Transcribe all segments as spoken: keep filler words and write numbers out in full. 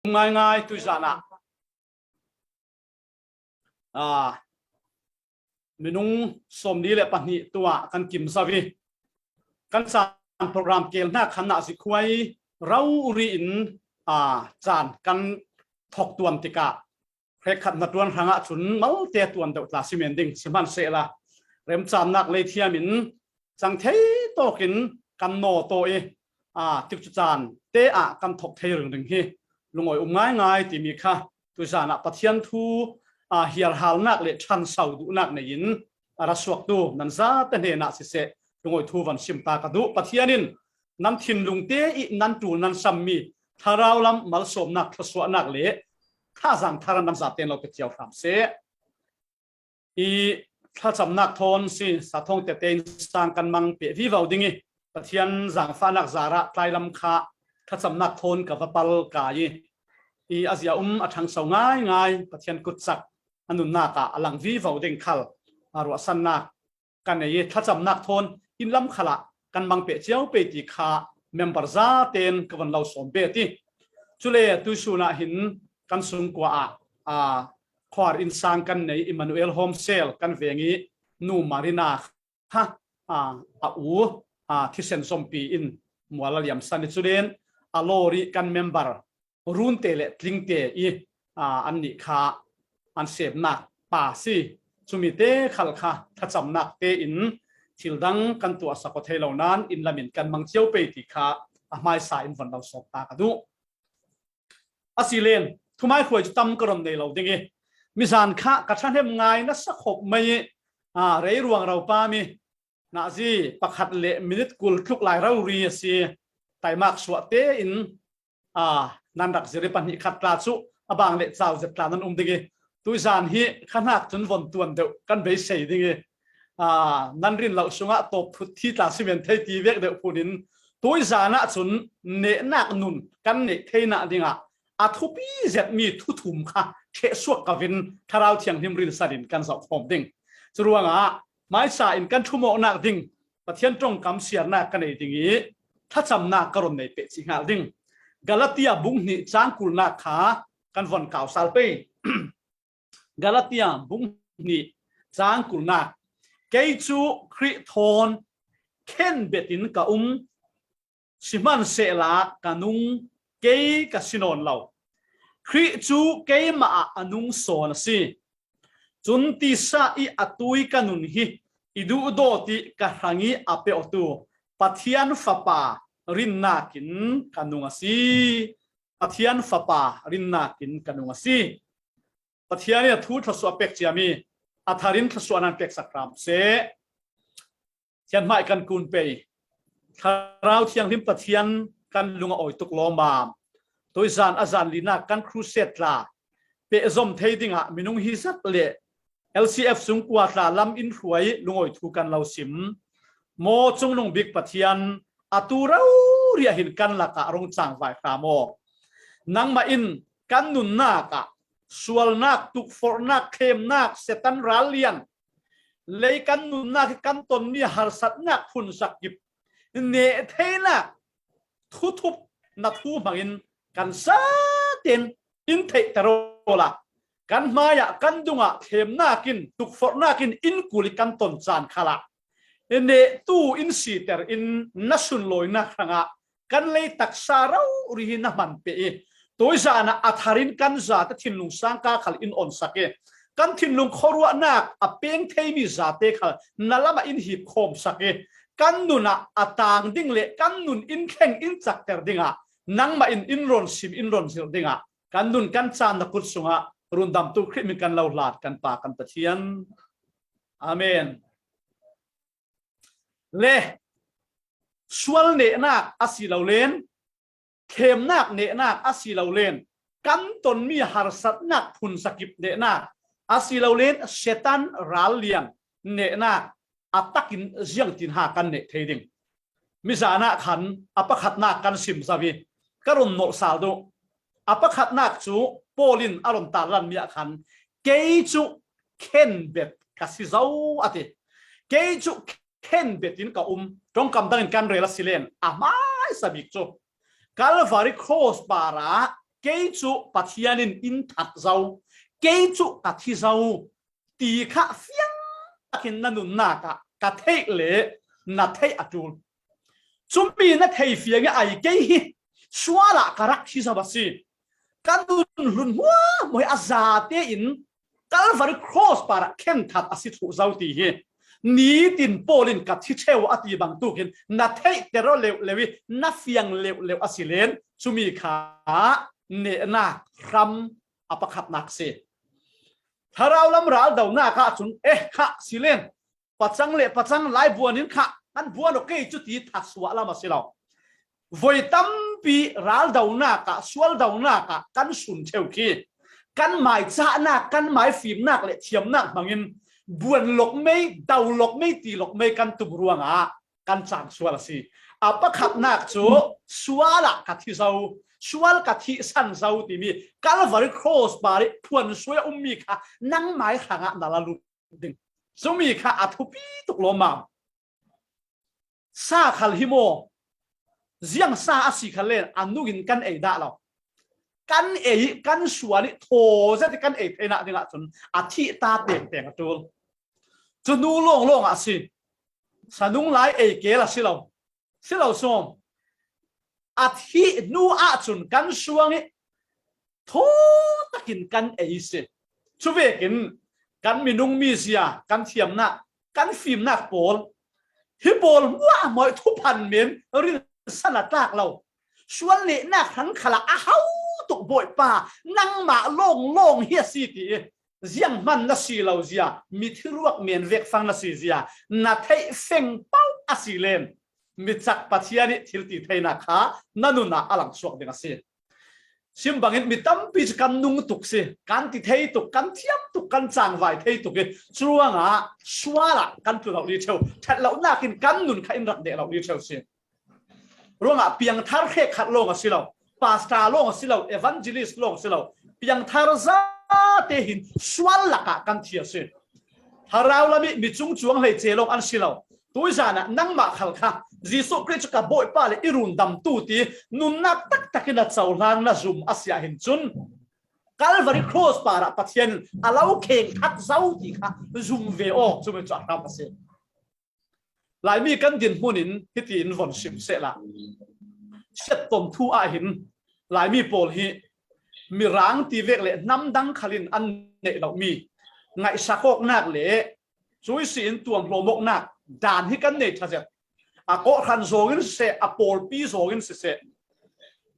ngaingai tuizan ah, a, minung sawmli le pahnih tua kan kim zo i, kan caan program kelhnak khan ah zikhuai rori in, a, caan kan thok tuan tikah hrekkhat hna tuan hrangah cun malte tuan deuh tla si men ding. Sihmanhsehla remcamnak lei thiam in cang thei tawkin kan naw taw i, aa, tikcu caan te ah kan thok thei ringring hi lungawi um ngaingai timi kha tuizan ah Pathian thu, aa, hiarhalnak le ṭhanso duhnak nei in a ra suaktu nan zate hnenah siseh, lungawi thu van sim ta ka duh. Pathian in nan thinlung te i nan ṭul nan sammi thlarau lam malsawmnak, thluasuahnak le thazaang thar nan zate in lo pe cio hram seh. I thlacamnak thawn si, sathawng tete in sang kan mang peh vivo ding i, Pathian zaangfahnak zarah tlailam kha thlacamnak thawn ka va pal kai i, i a zia um a ṭhangso ngaingai Pathian kutcak a nunnak ah a lang vivo ding khal a ruahsannak kan nei i, thlacamnak thawn inn lam khalah kan mang peh cio pei ti kha member zaten ka von lo sawm bet i. Cule tuisun ah hin kan sungkua ah, aa, khuar innsang kan nei Emmanuel Home Cell kan veng i Nu Marina kha, aa, a u, aa, thisen zompi in mual a liamsan i, culen a lawri kan member Runte le Tlingte i, aa, annih kha an semnak pa si. Cumi te khal kha thlacamnak tein thil dang kan tuahsak aw thei lo nain inn lam in kan mang cio pei ti kha a hmaisa in von lo sawm ta ka duh. Asilen, thumaikhuai cu tam ka ron nei lo ding i, mizan kha ka ṭhahnem ngai nasa khop mai i, aa, rei ruang ro pa mi, nazi pakhat le minit kul tluk lai rori a si. Taimak suah tein, aa, nan rak zir i, pahnih khat tla cu a bang le cau zet tla nan um ding i, tuizan hi kha hnak cun von tuan deuh kan beisei ding i, aa, nan rin lo sungah tawp phut thi tla si men thei ti vek deuh phun in, tuizan ah cun nehnak nun kan neih theinak dingah a thupi zetmi thu thum kha ṭhehsuak ko in Thlarau Thianghlim rinsan in kan zohkhawm ding. Curuangah hmaisa in kan ṭhumawknak ding Pathian ṭongkam siarnak ka nei ding i, thlacamnak ka ron nei peh cih hngal ding. Galatia bung hnih cang kulnak kha kan von kau sal pei. Galatia bung hnih cang kulnak. Kei cu Khrih thawn khen betin ka um, sihmanhsehla ka nung kei ka si nawn lo. Khrih cu keimah ah a nung sawn a si. Cun tisa i a tui ka nun hi i duhdawt i ka hrang i a peuhtu Pathian Fapa rinnak in ka nung a si. Pathian Fapa rinnak in ka nung a si. Pathian in a thu thluasuah pek ciami a thar in thluasuah nan peksak hram seh. Thianhmai kan kun pei. Thlarau Thianghlim Pathian kan lung a awi tuk lawmmam. Tuizan a zan linak kan crusade tla pehzom thei dingah minung hi zat le L C F sungkua tla lam in hruai lungawi thu kan lo sim. Maw Cungnung Bik Pathian, atu rori ah hin kan lakah rung cangvai hram aw. Nangmah in kan nunnak ah sualnak, tukforhnak, thlemnak, Satan rallian, lei kan nunnak hi kan tonmi harsatnak phunsak kip neh theinak thuthup na thu hmangin kan zaten in theihter awla, kan hmaiah kan dungah thlemnak in, tukforhnak in in kul i kan ton caan khalah nehtu in siter in na sunlawinak hrangah kan lei taksa rori hi na hman peh i, tuizan ah a thar in kan zate thinlung sangka khal in onsak i, kan thinlung khuaruahnak a peng theimi zate khal na lamah in hipkhawmsak i, kan nun ah a tang ding le kan nun in thleng in cakter dingah nangmah in in ron sim, in ron zirh dingah kan nun kan caan na kut sungah rundamtu Khrih min kan lo hlat kan Pa kan Pathian. Amen. Le sual nehnak a si lo len, thlemnak nehnak a si lo len, kan tonmi harsatnak phunsak kip nehnak a si lo len, Satan rallian nehnak a takin ziangtin ha kan neh thei ding? Mizan ah khan a pakhatnak kan sim zo i ka run nolh sal duh. A pakhatnak cu Paul in a run tarlanmi ah khan, kei cu khenbet ka si zo, a ti. Kei cu khenbet in ka um. Ṭongkam dangin kan rel a si len a hmaisa bik cu Calvary Cross parah kei cu Pathian in in that zo, kei cu ka thi zo ti kha fiang takin na nunnak ah ka theih le na theih a ṭul. Cumi na thei fiang i ai kei hi sual ah ka rak thi zo a si. Ka nun hlun hmuahhmuah hi a zate in Calvary Cross parah khen that a si thuh zo ti hi nitin Paul in ka thi ṭheu a ti bangtukin na theihter leuh leuh i na fiang leuh leuh a si len cumi kha nehnak hram a pakhatnak si. Thlarau lam raldonak ahcun eh khah si len pacang le pacang laibuan in khah an buan aw kei cu ti that suah lam a si lo. Voi tampi raldonak ah sualdonak ah kan sun ṭheu khi kan mai cahnak kan mai fimnak le thiamnak hmangin buan lok mei, do lok mei, ti lok mei kan tum ruangah kan cang sual a si. A pakhatnak cu sual ah ka thi zo, sual ka thihsan zo timi Calvary Cross par i phuansuai a ummi kha nangmai hrangah na la lut ding. Cumi kha a thupi tuk lawmmam. Sa khal hi maw? Ziang sa a si khal len a nungin kan ei dah lo. Kan ei, kan sual i thaw zet i kan ei theinak dingah cun a thih ta tengteng a ṭul. Cu hnu lawnglawng ah a si. Sanung lai ei kel a si lo. Si lo sawm. A thih hnu ahcun kan suang i thaw takin kan ei si. Cuvekin kan minung mizia, kan thiamnak, kan fimnak pawl hi pawl hmuahhmuah thuphan men rinsan a tlak lo. Sual nehnak hrang khalah a hau tuk Bawipa, nangmah lawnglawng hi a si ti i zianghman na si lo zia, mithiruak men vekfang na si zia na theih feng pauh a si len mi cak Pathian i thil ti theinak kha na nun ah a langsuak ding a si. Sim bangin mi tampi cu kan nung tuk si, kan ti thei tuk, kan thiam tuk, kan cangvai thei tuk i curuangah sual ah kan tlu lo li ṭheu, ṭhat lonak in kan nun kha in rak deh lo li ṭheu si. Ruangah piangthar hrekkhat lawng a si lo, pastor lawng a si lo, evangelist lawng a si lo, piangthar zate hin sual lakah kan thi a si. Thlarau lam i mi cungcuang hleice lawng an si lo. Tuizan ah nangmah khal kha Jesuh Khrih cu ka Bawipa le i rundamtu ti nunnak taktak in a cohlang na zum a si ah hin cun Calvary Cross parah Pathian in a lo kheng khat zo ti kha zum ve aw, cumi cu a hram a si. Laimi kan dinhmun in hitiin von sim sehla, siatton thu ah hin Laimi pawl hi mirang ti vek le hnam dang khal in an neih lomi ngaihsak awknak le cuisi in tuamhlawm awknak dan hi kan nei ṭha zet. A kawhhran zawng in siseh, a pawlpi zawng in siseh,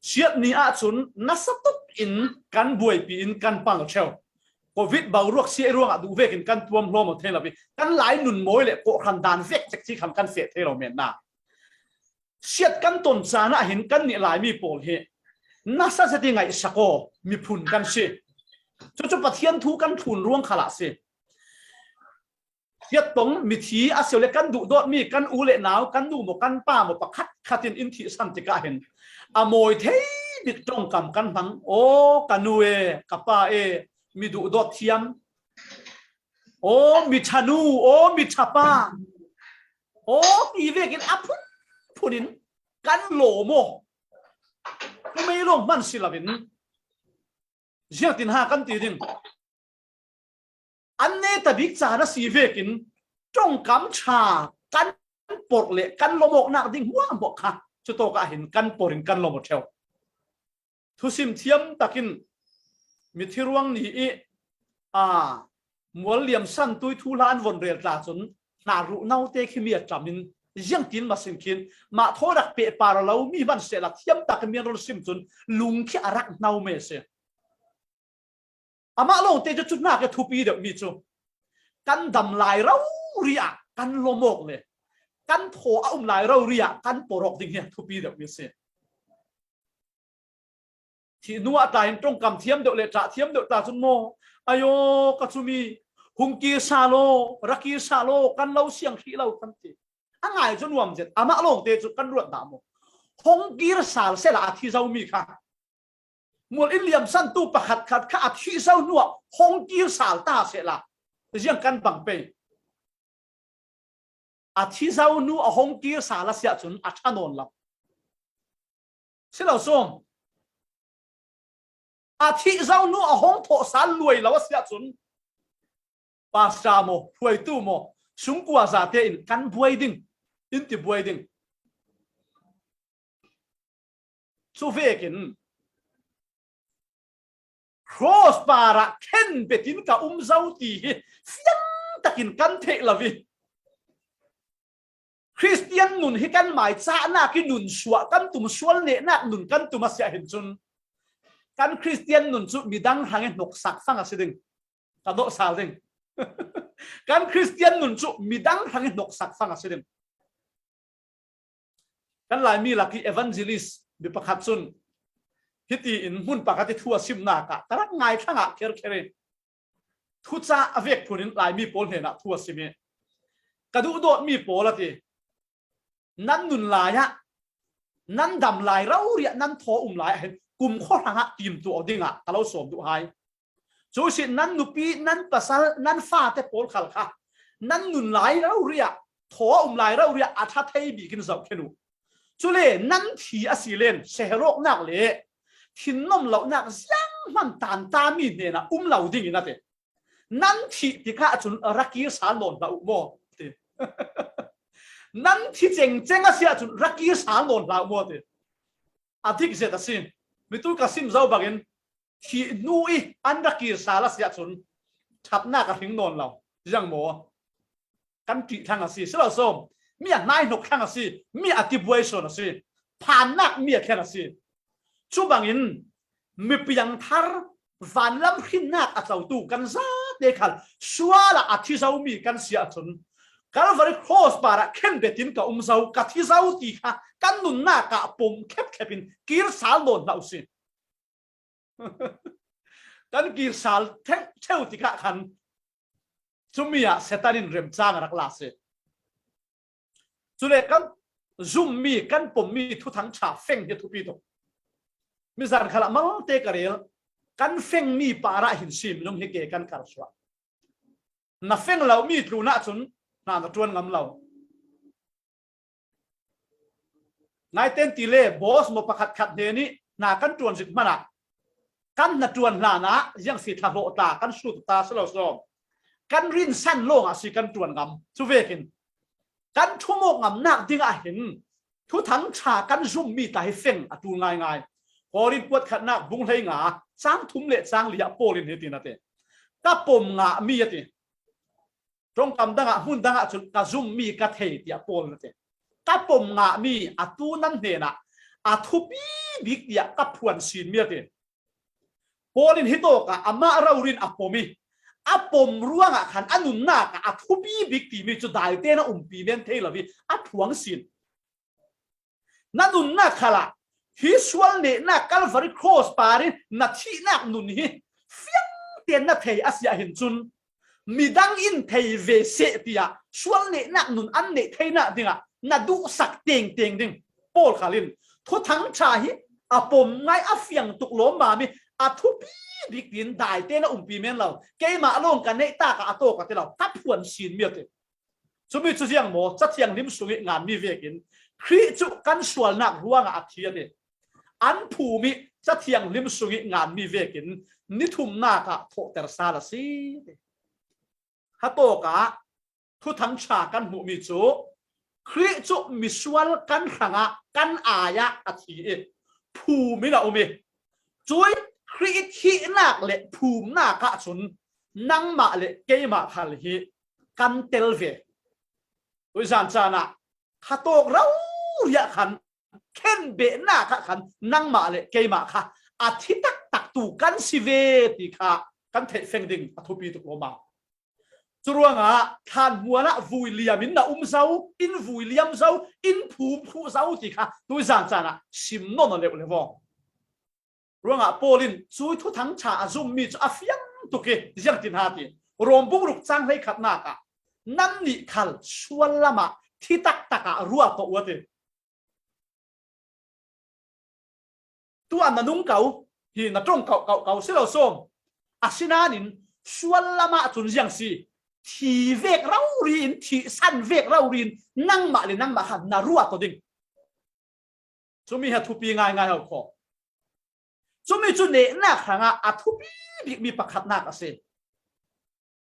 siat ni ahcun nasa tuk in kan buaipi in kan pal ṭheu. Covid boruak siah ruangah duh vekin kan tuamhlawm aw thei lo i kan lai nunmawi le kawhhran dan vek cekci khan kan feh thei lo men na. Siat kan ton caan ah hin kannih Laimi pawl hi nasa zet i ngaihsak aw miphun kan si. Cucu Pathian thu kan thlun ruang khalah si. Siattong mithi a si le kan duhdawtmi kan u le nau, kan nu maw kan pa maw pakhat khat in in thihsan tikah hin a mawi thei bik ṭongkam kan hmang. Aw ka nu e, ka pa e, mi duhdawt thiam. Aw mi ṭhanu, aw mi ṭhapa, aw ti vekin a phunphun in kan lawm aw. Numei lawng hman si loin ziangtin ha kan ti ding? An neta bik caan a si vekin ṭongkam ṭha kan porh le kan lawm awknak ding hmuahhmuah kha cutawk ah hin kan porh in kan lawm aw ṭheu. Thusim thiam takin mithiruang ni i a mual liamsan tui thuhla an von rel tla cun hna ruh naute khi mi a ṭam in ziangtin masin khin mah thaw rak pehpar a lo mi hman sehla thiam takin mi an run sim cun lung khi a rak hnau me si. Amah lawngte cu cu hna ke thupi deuhmi cu kan dam lai rori ah kan lawm awk le kan thaw a um lai rori ah kan porh awk ding hi a thupi deuhmi a si. Thih hnu ah tla in ṭongkam thiam deuh le ṭah thiam deuh tla cun maw, ayo ka cumi hung kir sa law, ra kir sa law, kan lo siang hrih lo kan ti. A ngai cu nuam zet. Amah lawngte cu kan ruat dah maw? Hong kir sal sehla a thi zomi kha mual in liamsantu pakhat khat kha a thih zo hnuah hong kir sal ta sehla ziang kan bang pei. A thi zo hnu a hong kir sal a si ahcun a ṭha nawn lo. Si lo sawm. A thih zo nu a hong thawh sal luai lo a si ahcun, pastor maw, hruaitu maw, sungkua zate in kan buai ding, in ti buai ding. Cu vekin, cross parah khen betin ka um zo ti hi fiang takin kan theih lo i, Khristian nun hi kan mai cahnak i nun suah kan tum, sual nehnak nun kan tum a si ahhin cun, kan Khristian nun cu midang hrang i hnoksak fang a si ding. Ka dawh sal ding. Kan Khristian nun cu midang hrang i hnoksak fang a si ding. Kan Laimi lak i evangelist mi pakhat cun hiti in hmun pakhat i thu a simnak ah ka rak ngaithlang ah kherkher i, thuca a vek phun in Laimi pawl hnenah thu a sim i, ka duhdawtmi pawl a ti, nan nun lai ah, nan dam lai rori ah, nan thaw um lai ah hin kumkhua hrangah timtuah aw dingah ka lo sawm duh hai. Cu si nan nupi, nan pasal, nan fate pawl khal kha nan nun lai rori ah, thaw a um lai rori ah a ṭha thei bik in zohkhen uh. Cule nan thi a si len sehroknak le thinnom lonak zianghman tantami hnenah um lo ding in a ti. Nan thih tikah cun ra kir sal nawn hlah uh maw? Ti. Nan thi cengceng a si ahcun ra kir sal nawn hlah uh maw? Ti. A dik zet a si. Mitu ka sim zo bangin thih hnu i an ra kir sal a si ahcun ṭhatnak a hring nawn lo. Ziang maw? Kan ṭih thlang a si, si lo sawm. Mi a hnaihnok thlang a si, mi a tibuai sawn a si, phannak mi a thlen a si. Cu bangin mi piangthar, vanlam hrinnak a cotu kan zate khal sual ah a thi zomi kan si ahcun, Calvary cross parah khen betin ka um zo, ka thi zo ti kha kan nunnak ah pom khepkhep in kir sal nawn hlah uh si. Kan kir sal theuh, theuh tikah khan cumi ah Satan in remcang a rak la si. Cule kan zummi, kan pommi thuthang ṭha feng hi a thupi tuk. Mizan khalah malte ka rel, kan fengmi parah hin sim zong hi ke kan karsuah. Na feng lomi tlunah cun hna na ṭuan ngam lo. Ngaiten ti le, boss maw pakhat khat hnen i hna kan ṭuan zik hmanah kan hna ṭuan hlanah ziang si thlahlawh ta kan sut ta si lo sawm. Kan rinsan lawngah si kan ṭuan ngam. Cu vekin kan ṭhumawk ngamnak dingah hin thuthang ṭha kan zummi ta hi feng a ṭul ngaingai. Korin kuat khatnak bung hlei nga cang thum le cang li ah Paul in hitin a ti, ka pom ngahmi a ti. Ṭongkam dangah, hmun dangah cun ka zummi ka thei tiah Paul in a ti. Ka pom ngahmi atu nan hnenah a thupi bik tiah ka phuan sinmi a ti. Paul in hitawkah amah rori in a pom i, a pom ruangah khan a nunnak ah a thupi bik timi cu daite na umpi men thei lo i a phuang sin. Na nunnak khalah hi sual nehnak Calvary cross par in na thihnak nun hi fiangtein na thei a si ahhin cun, midang in thei ve seh tiah sual nehnak nun an neih theinak dingah na duhsak tengteng ding. Paul khal in thuthang ṭha hi a pom ngai, a fiang tuk lawmmam i a thupi bik tiin daite na umpi men lo. Keimah lawng ka neih tak ah a tawk a ti lo, ka phuan sinmi a ti. Cumi cu ziang maw? Cathianghlim sung i nganmi vekin Khrih cu kan sualnak ruangah a thi a ti. An phum i Cathianghlim sung i nganmi vekin ni thumnak ah thawhter sal a si. Hatawk ah thuthang ṭha kan hmuhmi cu Khrih cu misual kan hrangah kan ai ah a thi i phum in a um i, cui Khrih i thihnak le phumnak ah cun nangmah le keimah khal hi kan tel ve. Tuizan caan ah khatawk rori ah khan khenbehnak ah khan nangmah le keimah kha a thi taktaktu kan si ve ti kha kan theih feng ding a thupi tuk lawmmam. Curuangah thlan hmual ah vui liam in na um zo, in vui liam zo, in phum khuh zo ti kha tuizan caan ah sim nawn a leuh le vaw. Ruangah Paul in cui thuthang ṭha a zummi cu a fiang tuk i, ziangtin ha ti, Rom bung ruk cang hleikhatnak ah, nannih khal sual lamah thi taktak ah ruat aw u a ti. Tuah na nung ko, hi na ṭong ko, ko, ko si lo sawm. Asinain sual lamah cun ziang si, thi vek rori in, thihsan vek rori in nangmah le nangmah kha na ruat aw ding. Cumi hi a thupi ngaingai ho kho. Cumi cu nehnak hrangah a thupi bikmi pakhatnak a si.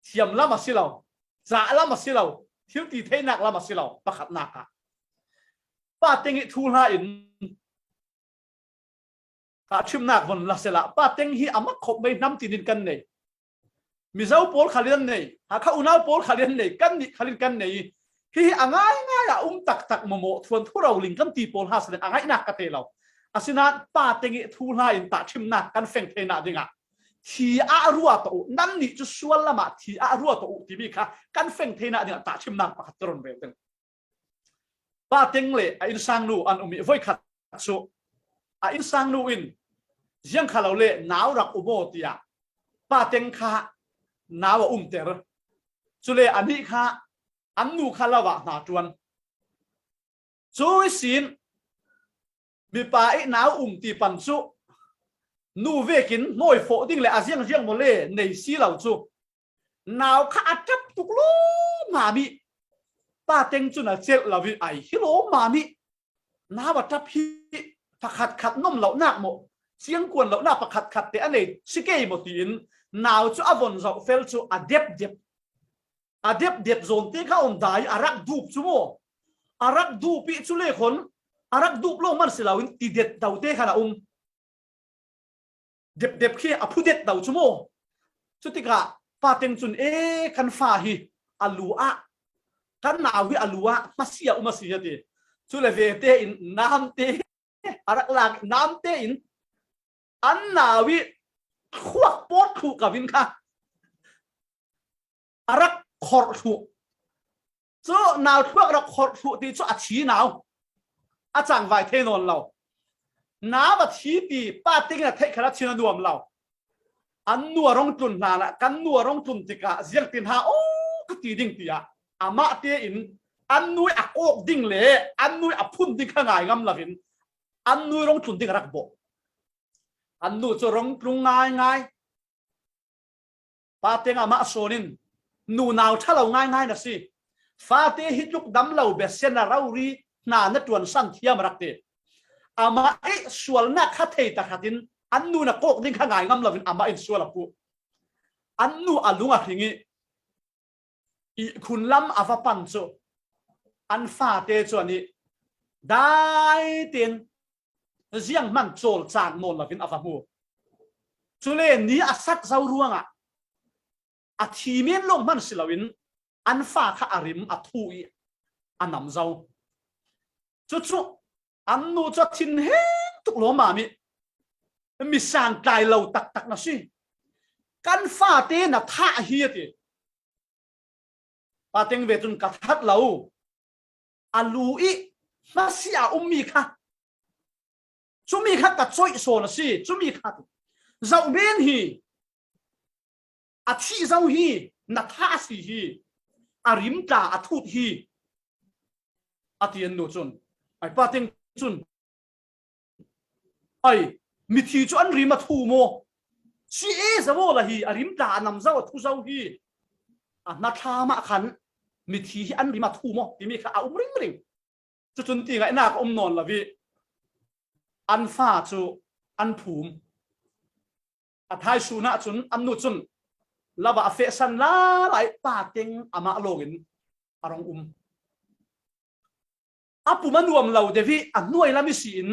Thiam lam a si lo, cah lam a si lo, thil ti theinak lam a si lo, pakhatnak ah Pa Teng ih thuhla in tahṭhimnak von la sehla, Pa Teng hi a mat khop mai hnam tinin kan nei. Mizo pawl khal in an nei, Hakha unau pawl khal in an nei, kan nih khal in kan nei. Hihi a ngaingai ah um taktak mawmaw thuanthu roling kan ti pawl hna sinin a ngaihnak ka ti lo. Asinain Pa Teng ih thuhla in tahṭhimnak kan feng theinak dingah thi ah ruat uh, nannih cu sual lamah thi ah ruat uh timi kha kan feng theinak dingah tahṭhimnak pakhat ka run rel ding. Pa Teng le a innsangnu an um ih voikhat cu a innsangnu in, "Ziang kha lo le nau rak um aw," tiah Pa Teng kha nau a umter. Cule anih kha an nu kha lo ah hna ṭuan. Cu ihsin mipa ih nau um ti pan cu nu vekin hnawi fawh ding le a ziangziang maw le nei si lo cu, nau kha a ṭap tuk lawmam ih Pa Teng cun a celh lo ih ai hi lawmam ih, "Nau a ṭap hi pakhatkhat nom lonak maw, siangkuan lonak pakhatkhat te a nei si kei maw?" tiin nau cu a von zoh fel cu a depdep. A depdep zawn te kha um dai a rak dup cu maw? A rak dup ih cu le khon a rak dup lawng man si loin ti det do te khan a um. Depdep khi a phu det do cu maw? Cutikah Pa Teng cun, "E, kan fa hi a lu ah, kan nau hi a lu ah hmasi a um a si," a ti. Cule ve tein nam te a rak lak, nam tein an nau ih thluak pawt thluh ko in kha a rak khorh thluh. Cu nau thluak rak khorh thluh ti cu a thi nau a cangvai thei nawn lo. Nau a thi ti Pa Teng in a theih khan a thin a nuam lo. An nu a rung tlun hlan ah, kan nu a rung tlun tikah ziangtin ha aw ka ti ding tiah amah tein an nu ih a kawk ding le an nu ih a phun ding kha ngai ngam loin an nu ih rung tlun ding a rak bawh. An nu cu rung tlung ngaingai. Pa Teng amah sawn in, "Nunau ṭha lo ngaingai na si. Fate hi tluk dam lo bia sian a rori hna na ṭuan san thiam," a rak ti. Amah ih sualnak kha thei tahratin an nu na kawk ding kha ngai ngam loin amah in sual a puh. An nu a lung a hring ih, ihkhun lam a va pan cu an fate cu anih dai tein zianghman cawlcang nawn loin a va hmu. Cule ni a sak zo ruangah a thi men lawng hman si loin an fa kha a rim, a thu ih a nam zo. Cucu an nu cu a thinheng tuk lawmam ih, "Mi sangtlai lo taktak na si. Kan fate na thah hi," a ti. Pa Teng ve cun, "Ka that lo. A lu ih hmasi a ummi kha, cumi kha ka coih sawn a si, cumi kha zoh men hi, a thih zo hi, na thah a si hi, a rim tla a thut hi," a ti an nu cun. Ai, Pa Teng cun, "Ai, mithi cu an rim a thu maw? Si e, zoh aw la hi, a rim tla a nam zo, a thu zo hi. A hnathlam ah khan mithi hi an rim a thu maw?" timi kha a um ringring. Cucun ti ngaihnak a um nawn lo ih an fa cu an phum. A thaisun ahcun an nu cun lo ah a fehsan lala ih Pa Teng amah lawngin a rung um. A pum a nuam lo deuh ih a hnuai lam ihsin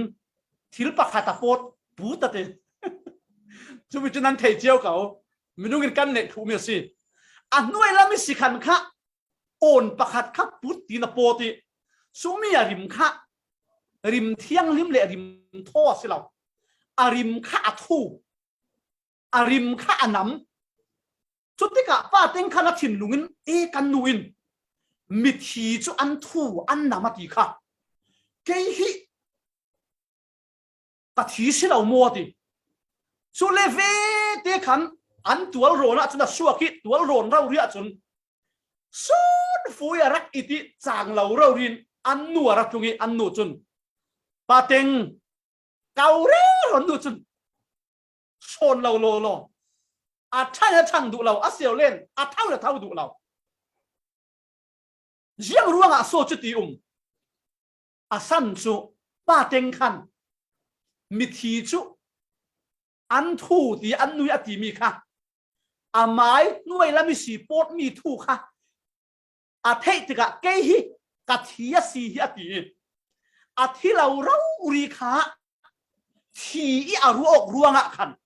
thil pakhat a pawt, put a ti. Cumi cu nan thei cio ko. Minung in kan neih thumi a si. A hnuai lam ihsi khan kha awn pakhat kha put tiin a pawt ih, cumi a rim kha rim thianghlim le rim thaw a si lo. A rim kha a thu, a rim kha a nam. Cutikah Pa Teng khan a thinlung in, "E, kan nu in mithi cu an thu, an nam a ti kha, kei hi ka thi si lo maw?" a ti. Cule ve te khan an tualrawn ahcun a suak ih tualrawn rori ahcun sunfui a rak it ih cang lo rori in an nu a ra tlung ih an nu cun, Pa Teng, kau rero, an nu cun sawn lo lawlaw, a ṭhang a ṭhang duh lo, a sio len a tho le tho duh lo. Ziang ruangah so cu ti um? A san cu Pa Teng khan mithi cu an thu ti an nui a timi kha, a mai nuai lam i si pawt mi thu kha a theih tikah kei hi ka thi a si hi a ti i, a thi lo rori kha thi i a ruah awk ruangah khan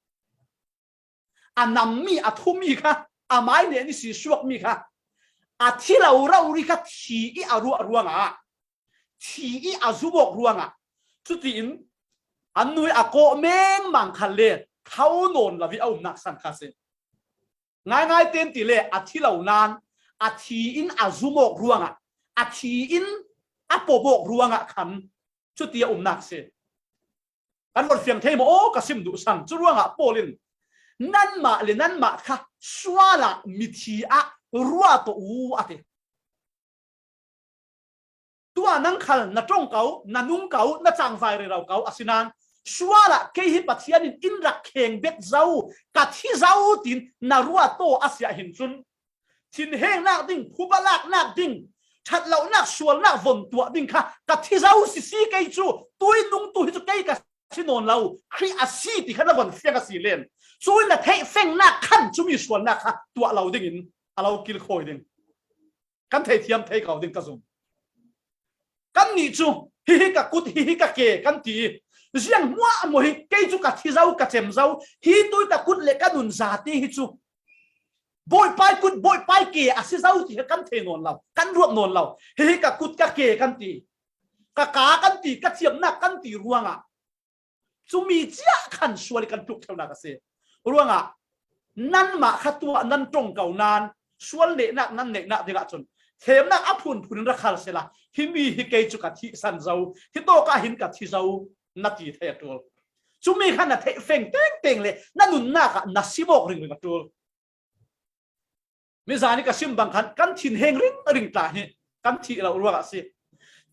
a nam mi a thu mi kha, a mai nen i si suak mi kha a thi lo rori kha thi i a ruah ruangah, thi i a zum awk ruangah, cutiin an nui a kawh mengmang khan le tho nawn lo i a umnak san kha si. Ngaingai ten ti le a thi lo nan a thi in a zum awk ruangah, a thi in a pom awk ruangah khan cuti a umnak si. Kan von fiang thei maw? Aw, ka sim duh sang. Cu ruangah Paul in, nanmah le nanmah kha sualah mithi ah ruah tawh u a ti. Tua nang khal na ṭong ko, na nung ko, na cangvai rero ko, asinain sualah kei hi Pathian in in rak kheng bet zo, ka thi zo tiin na ruah tawh a si ah hin cun, thinhengnak ding, phuba laknak ding, ṭhat lonak, sualnak von tuah ding kha ka thi zo sisi kei cu, tui nung tu hi cu kei ka si nawn lo, Khrih a si ti kha na von fiang a si len. Cui na theih fengnak khan cumi sualnak kha tuah lo dingin a lo kilkhawi ding. Kan theithiam thei ko ding ka zum. Kannih cu, hihi ka kut, hihi ka ke, kan ti i, ziang hmuahhmuah hi, kei cu ka thi zo, ka cem zo, hi tui ka kut le ka nun zate hi cu Bawipa i kut, Bawipa i ke a si zo ti hi kan thei nawn lo, kan ruat nawn lo. Hihi ka kut, ka ke, kan ti. Ka ka kan ti, ka thiamnak kan ti ruangah cumi cia khan sual i kan tluk theunak a si. Ruangah nanmah kha tuah nan ṭong ko nan, sual nehnak nan neihnak dingah cun themnak a phunphun in ra khal sehla, himi hi kei cu ka thihsan zo, hi tawkah hin ka thi zo, na ti thei a ṭul. Cumi kha na theih feng tengteng le na nunnak ah na sim awk ringring a ṭul. Mizan i ka sim bang khan kan thinheng ringring ta hi, kan thih lo ruangah a si.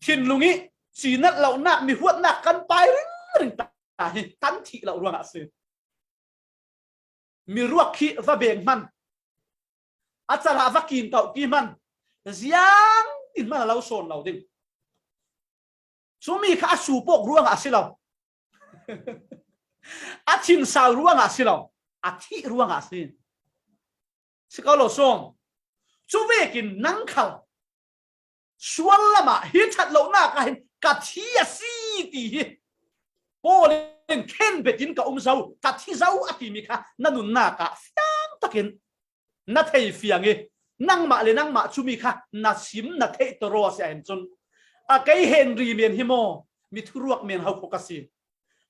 Thinlung i cinat lonak, mi huatnak kan pai ringring ta hi, kan thih lo ruangah a si. Miruak khi va beng hman, a calah va kin kauh ki hman, ziang in hman a lo sawn lo ding. Cumi kha a sup awk ruangah a si lo. A thinsau ruangah a si lo. A thih ruangah a si. Si ko lo sawm. Cuvekin nang khal sual lamah hi ṭhat lonak ah hin ka thi a si ti hi Paul in khen betin ka um zo, ka thi zo a timi kha na nunnak ah fiang takin na thei fiang i, nangmah le nangmah cumi kha na sim na theih tawraw a si ahhin cun, a kei Henry men hi maw, mi thuruak men ho khawk a si.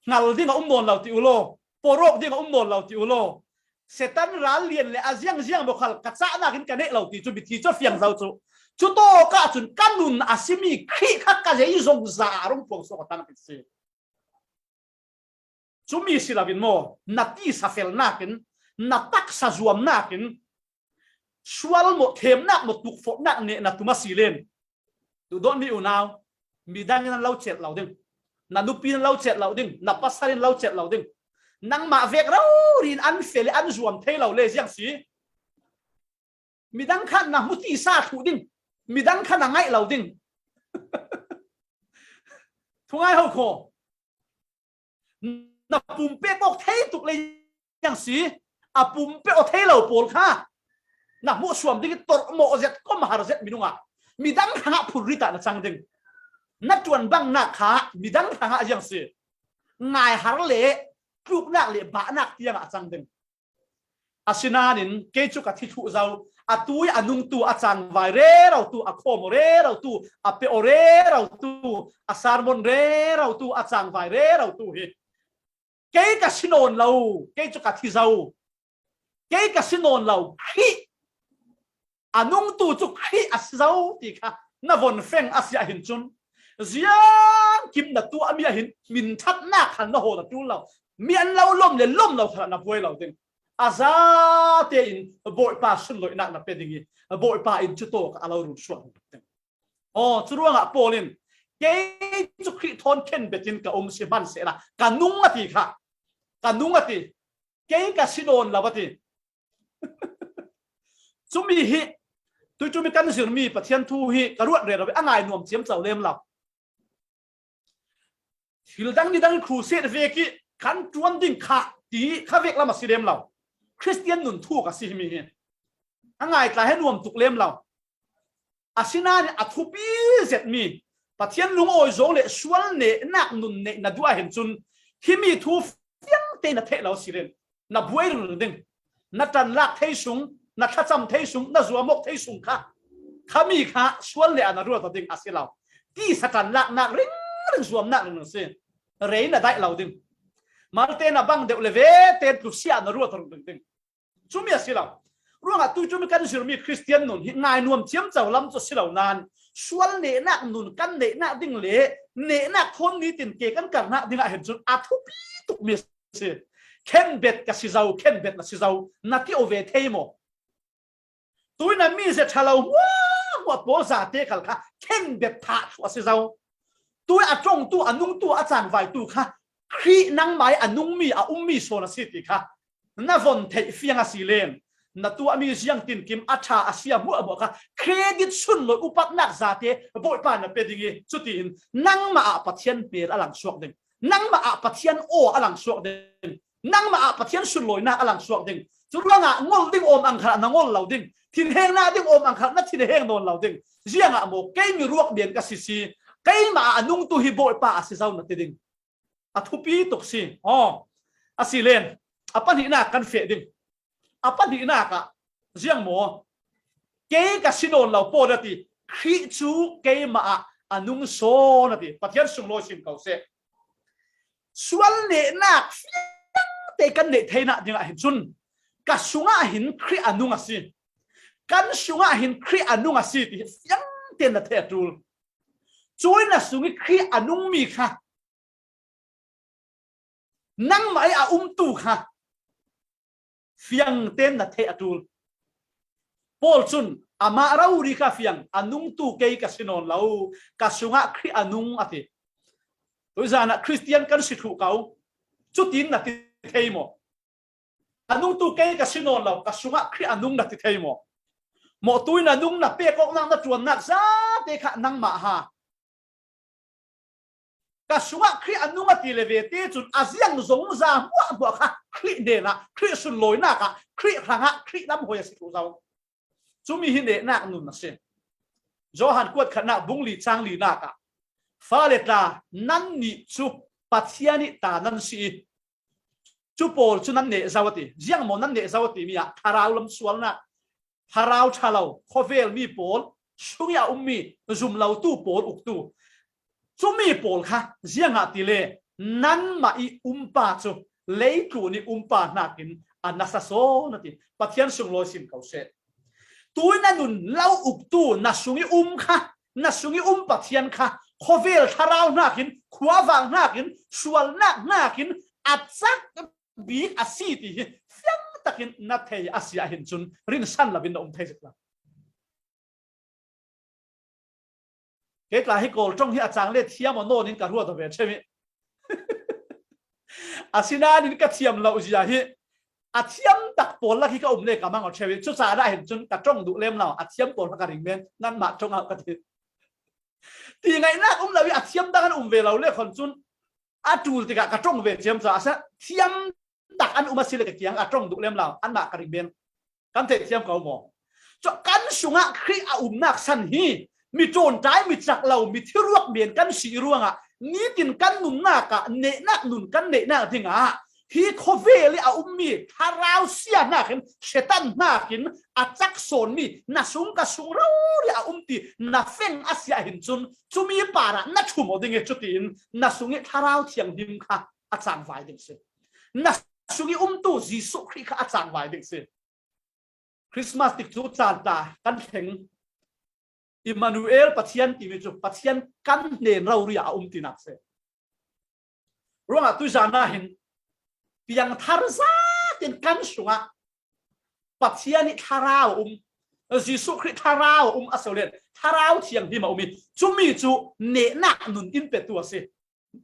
Hngal ding a um nawn lo ti u law, pawrawk ding a um nawn lo ti u law, Satan ral lian le a ziangziang maw khal ka cahnak in ka neih lo ti cu mithi cu a fiang zo cu. Cu tawkah cun ka nun a simi Khrih kha ka zeizong za a rung puang suak a tang a si. Cumi si loin maw, na tisa felnak in, na taksa zuamnak in, sual maw, themnak maw, tukforhnak neh na tum a si len, duhdawtmi unau, midang in an lo celh lo ding, na nupi in an lo celh lo ding, na pasal in lo celh lo ding, nangmah vek rori in an fel i an zuam thei lo le ziang si. Midang kha na hmu tisa thuh ding, midang kha na ngaih lo ding. Thungai ho kho. Na pumpek awk thei tuk le ziang si, a pumpek aw thei lo pawl kha na hmuh suam ding i tawrhmawh zet, kom har zet minung ah midang hrangah phurrit ah na cang ding. Na ṭuan bangnak kha midang hrangah ziang si, ngai har le tluknak le bahnak tiangah a cang ding. Asinain kei cu ka thi thluh zo, a tui a nungtu, a cangvai rerotu, a khawm aw rerotu, a pe aw rerotu, a sermon rerotu, a cangvai rerotu hi kei ka si nawn lo, kei cu ka thi zo, kei ka si nawn lo, Khrih a nungtu cu Khrih a si zo ti kha na von feng a si ahhin cun, ziangkim na tuahmi ahhin minthatnak khan na haw na ṭul lo. Mi an lo lawm le lawm lo khalah na buai lo ding. A zate in Bawipa sunloihnak na pe ding i, Bawipa in cu tawk a lo run suak ding. Aw, cu ruangah Paul in, kei cu Khrih thawn khen betin ka um si hmansehla ka nung a ti kha, ka nung a ti. Kei ka si nawn lo a ti. Cumi hi tuiṭum i kan zirmi Pathian thu hi ka ruat rero i a ngai nuam ciamco lem lo. Thil dang ni dang i crusade vek i kan ṭuan ding kha ti kha vek lam a si lem lo. Khristian nun thuk a si himi hi. A ngaitla he nuam tuk lem lo. Asinain a thupi zet mi, Pathian lungawi zawng le sual nehnak nun neihna duh a hin cun, himi thu fiangte na theih lo si len, na buai ringring ding, na ṭanlak thei sung, na thlacam thei sung, na zuamawk thei sung kha, khami kha sual neh a na ruat ding a si lo. Tisa ṭanlaknak ringring, zuamnak ringring si. Rei na daih lo ding. Malte na bang deuh le vete tlusia na ruat ringring ding. Cumi a si lo. Ruangah tuicumi kan zirmi Khristian nun hi ngainuam thiam co lam cu a si lo nain, sual nehnak nun kan neihnak ding le nehnak thawn nitin ke kan karhnak dingah hin cun a thupi tukmi a si. Khenbet ka si zo, khenbet na si zo, na ti aw ve thei maw? Tuina mi zia ṭha lo hmuahhmuah pawl zate khal kha khenbet thah thluh a si zo. Tui a ṭongtu, a nungtu, a cangvaitu kha Khrih nangmah ih a nungmi, a ummi sawn a si ti kha na von theih fiang a si len, na tuahmi ziangtinkim a ṭha a sia hmuahhmuah kha credit sunlawi upatnak zate Bawipa na pe ding ih, cutiin nangmah ah Pathian hmel a langsuak ding, nangmah ah Pathian aw a langsuak ding, nangmah ah Pathian sunlawinak a langsuak ding. Curuangah ngol ding awm ang khalah na ngol lo ding, thinhengnak ding awm ang khalah na thinheng nawn lo ding. Ziangah maw, kei mi ruak bian ka si si, keimah ah a nungtu hi Bawipa a si zo na ti ding. A thupi tuk si. Aw, a si len, a pahnihnak kan feh ding. A pahnihnak ah ziang maw? Kei ka si nawn lo pawl a ti, Khrih cu keimah ah a nung sawn a ti. Pathian sunglawi sin ko seh. Sual nehnak fiangte kan neih theinak dingah hin cun ka sungah hin Khrih a nung a si. Kan sungah hin Khrih a nung a si ti fiangte na theih a ṭul. Cui na sung ih Khrih a nungmi kha nangmah ih a umtu kha fiangten na theih a ṭul. Paul cun amah rori kha fiang, a nungtu kei ka si nawn lo, ka sungah Khrih a nung a ti. Tuizan ah Khristian kan si thluh ko, cutin na ti thei maw? A nungtu kei ka si nawn lo, ka sungah Khrih a nung na ti thei maw? Mawhtui na nung, na pek awknak, na ṭuannak zate kha nangmah ha. Ka sungah Khrih a nung a ti le vete cun a ziang zong za hmuahhmuah kha Khrih hnenah, Khrih sunlawinak ah, Khrih hrangah, Khrih lam hoi a si thluh zo. Cumi hi nehnak nun a si. Johan kuat khatnak bung li cang linak ah, fale tla, nannih cu Pathian ih ta nan si ih, cu pawl cu nan neh zo a ti. Ziang maw nan neh zo a timi ah thlarau lam sualnak, thlarau ṭha lo, khawvel mi pawl, sung ih a ummi zum lotu pawl uktu, cumi pawl kha ziangah ti le nanmah ih umpa cu leitlun ih umpa hnakin a nasa sawn a ti. Pathian sunglawi sin ko seh. Tui na nun lo uktu na sung ih um kha, na sung ih um Pathian kha khawvel thlarau hnakin, khuavang hnakin, sualnak hnakin a cak bik a si ti hi fiang takin na thei a si ahhin cun rinsan lo in na um thei zik lo. Kei tla hi Kawl ṭong hi a cang le thiam aw nawn in ka ruat aw ve ṭheu ih. Asinain ka thiam lo zia hi a thiam tak pawl lak hi ka um le ka mang aw ṭheu ih. Cucaah hin cun ka ṭong duh lem lo, a thiam pawl kha ka ring men, nanmah ṭong ah ka ti. Ti ngaihnak um lo ih a thiam dang an um ve lo le khon cun a ṭul tikah ka ṭong ve ciamco a si. Thiam tak an um a si le ka kiang a ṭong duh lem lo, anmah ka ring men. Kan theih thiam ko maw? Cu kan sungah Khrih a umnak san hi mi ṭawnṭai, mi cak lo, mi thiruak men kan si ruangah nitin kan nunnak ah nehnak nun kan neihnak dingah hi khawvel ih a ummi thlarau sia hnakin, Satan hnakin a cak sawnmi na sung ka sung rori a um ti na feng a si ahhin cun cumi parah na ṭhum aw ding ih cutiin na sung ih Thlarau Thianghlim kha a cangvai ding si. Na sung ih umtu Jesuh Khrih kha a cangvai ding si. Christmas tikcu caan ta kan thleng Immanuel Pathian timi cu Pathian kan hnen rori ah a um tinak si. Ruangah tuizan ah hin piangthar zatin kan sungah Pathian ih thlarau a um, Jesuh Khrih thlarau a um a si len Thlarau Thianghlim a um ih cumi cu nehnak nun in petu a si.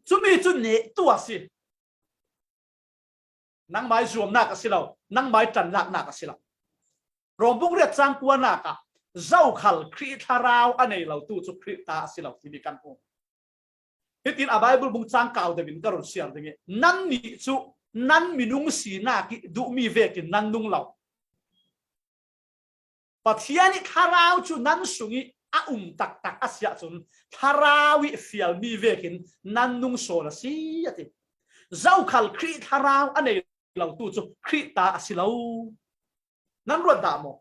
Cumi cu nehtu a si. Nangmai zuamnak a si lo, nangmai ṭanlaknak a si lo. Rom bung riat cang kuanak ah zokhal Khrih thlarau a nei lo tu cu Khrih ta a si lo timi kan hmu. Hitin a Baibal bung cang kau deuh in ka run siar ding ih, nannih cu nan minung sinak ih duhmi vekin nan nung lo. Pathian ih thlarau cu nan sungih a um taktak a si ahcun thlarau ih fialmi vekin nan nung sawn a si, a ti. Zokhal Khrih thlarau a nei lo tu cu Khrih ta a si lo. Nan ruat dah maw?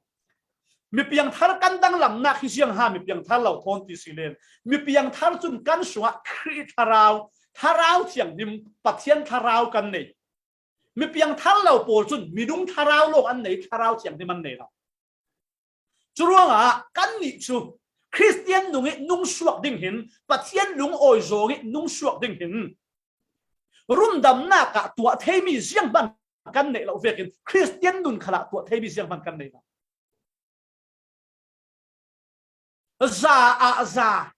Mipiangthar kan danglamnak hi ziang ha, mipiangthar lo thawn ti si len. Mipiangthar cun kan sungah Khrih thlarau, thlarau thianghlim, Pathian thlarau kan nei. Mipiangthar lo pawl cun minung thlarau lawng an nei, thlarau thianghlim an nei lo. Curuangah kannih cu Khristian nung ih nung suak ding hin, Pathian lungawi zawng ih nung suak ding hin, rundamnak ah tuah theimi zianghman kan neih lo vekin Khristian nun khalah tuah theimi zianghman kan nei lo. Za ah za,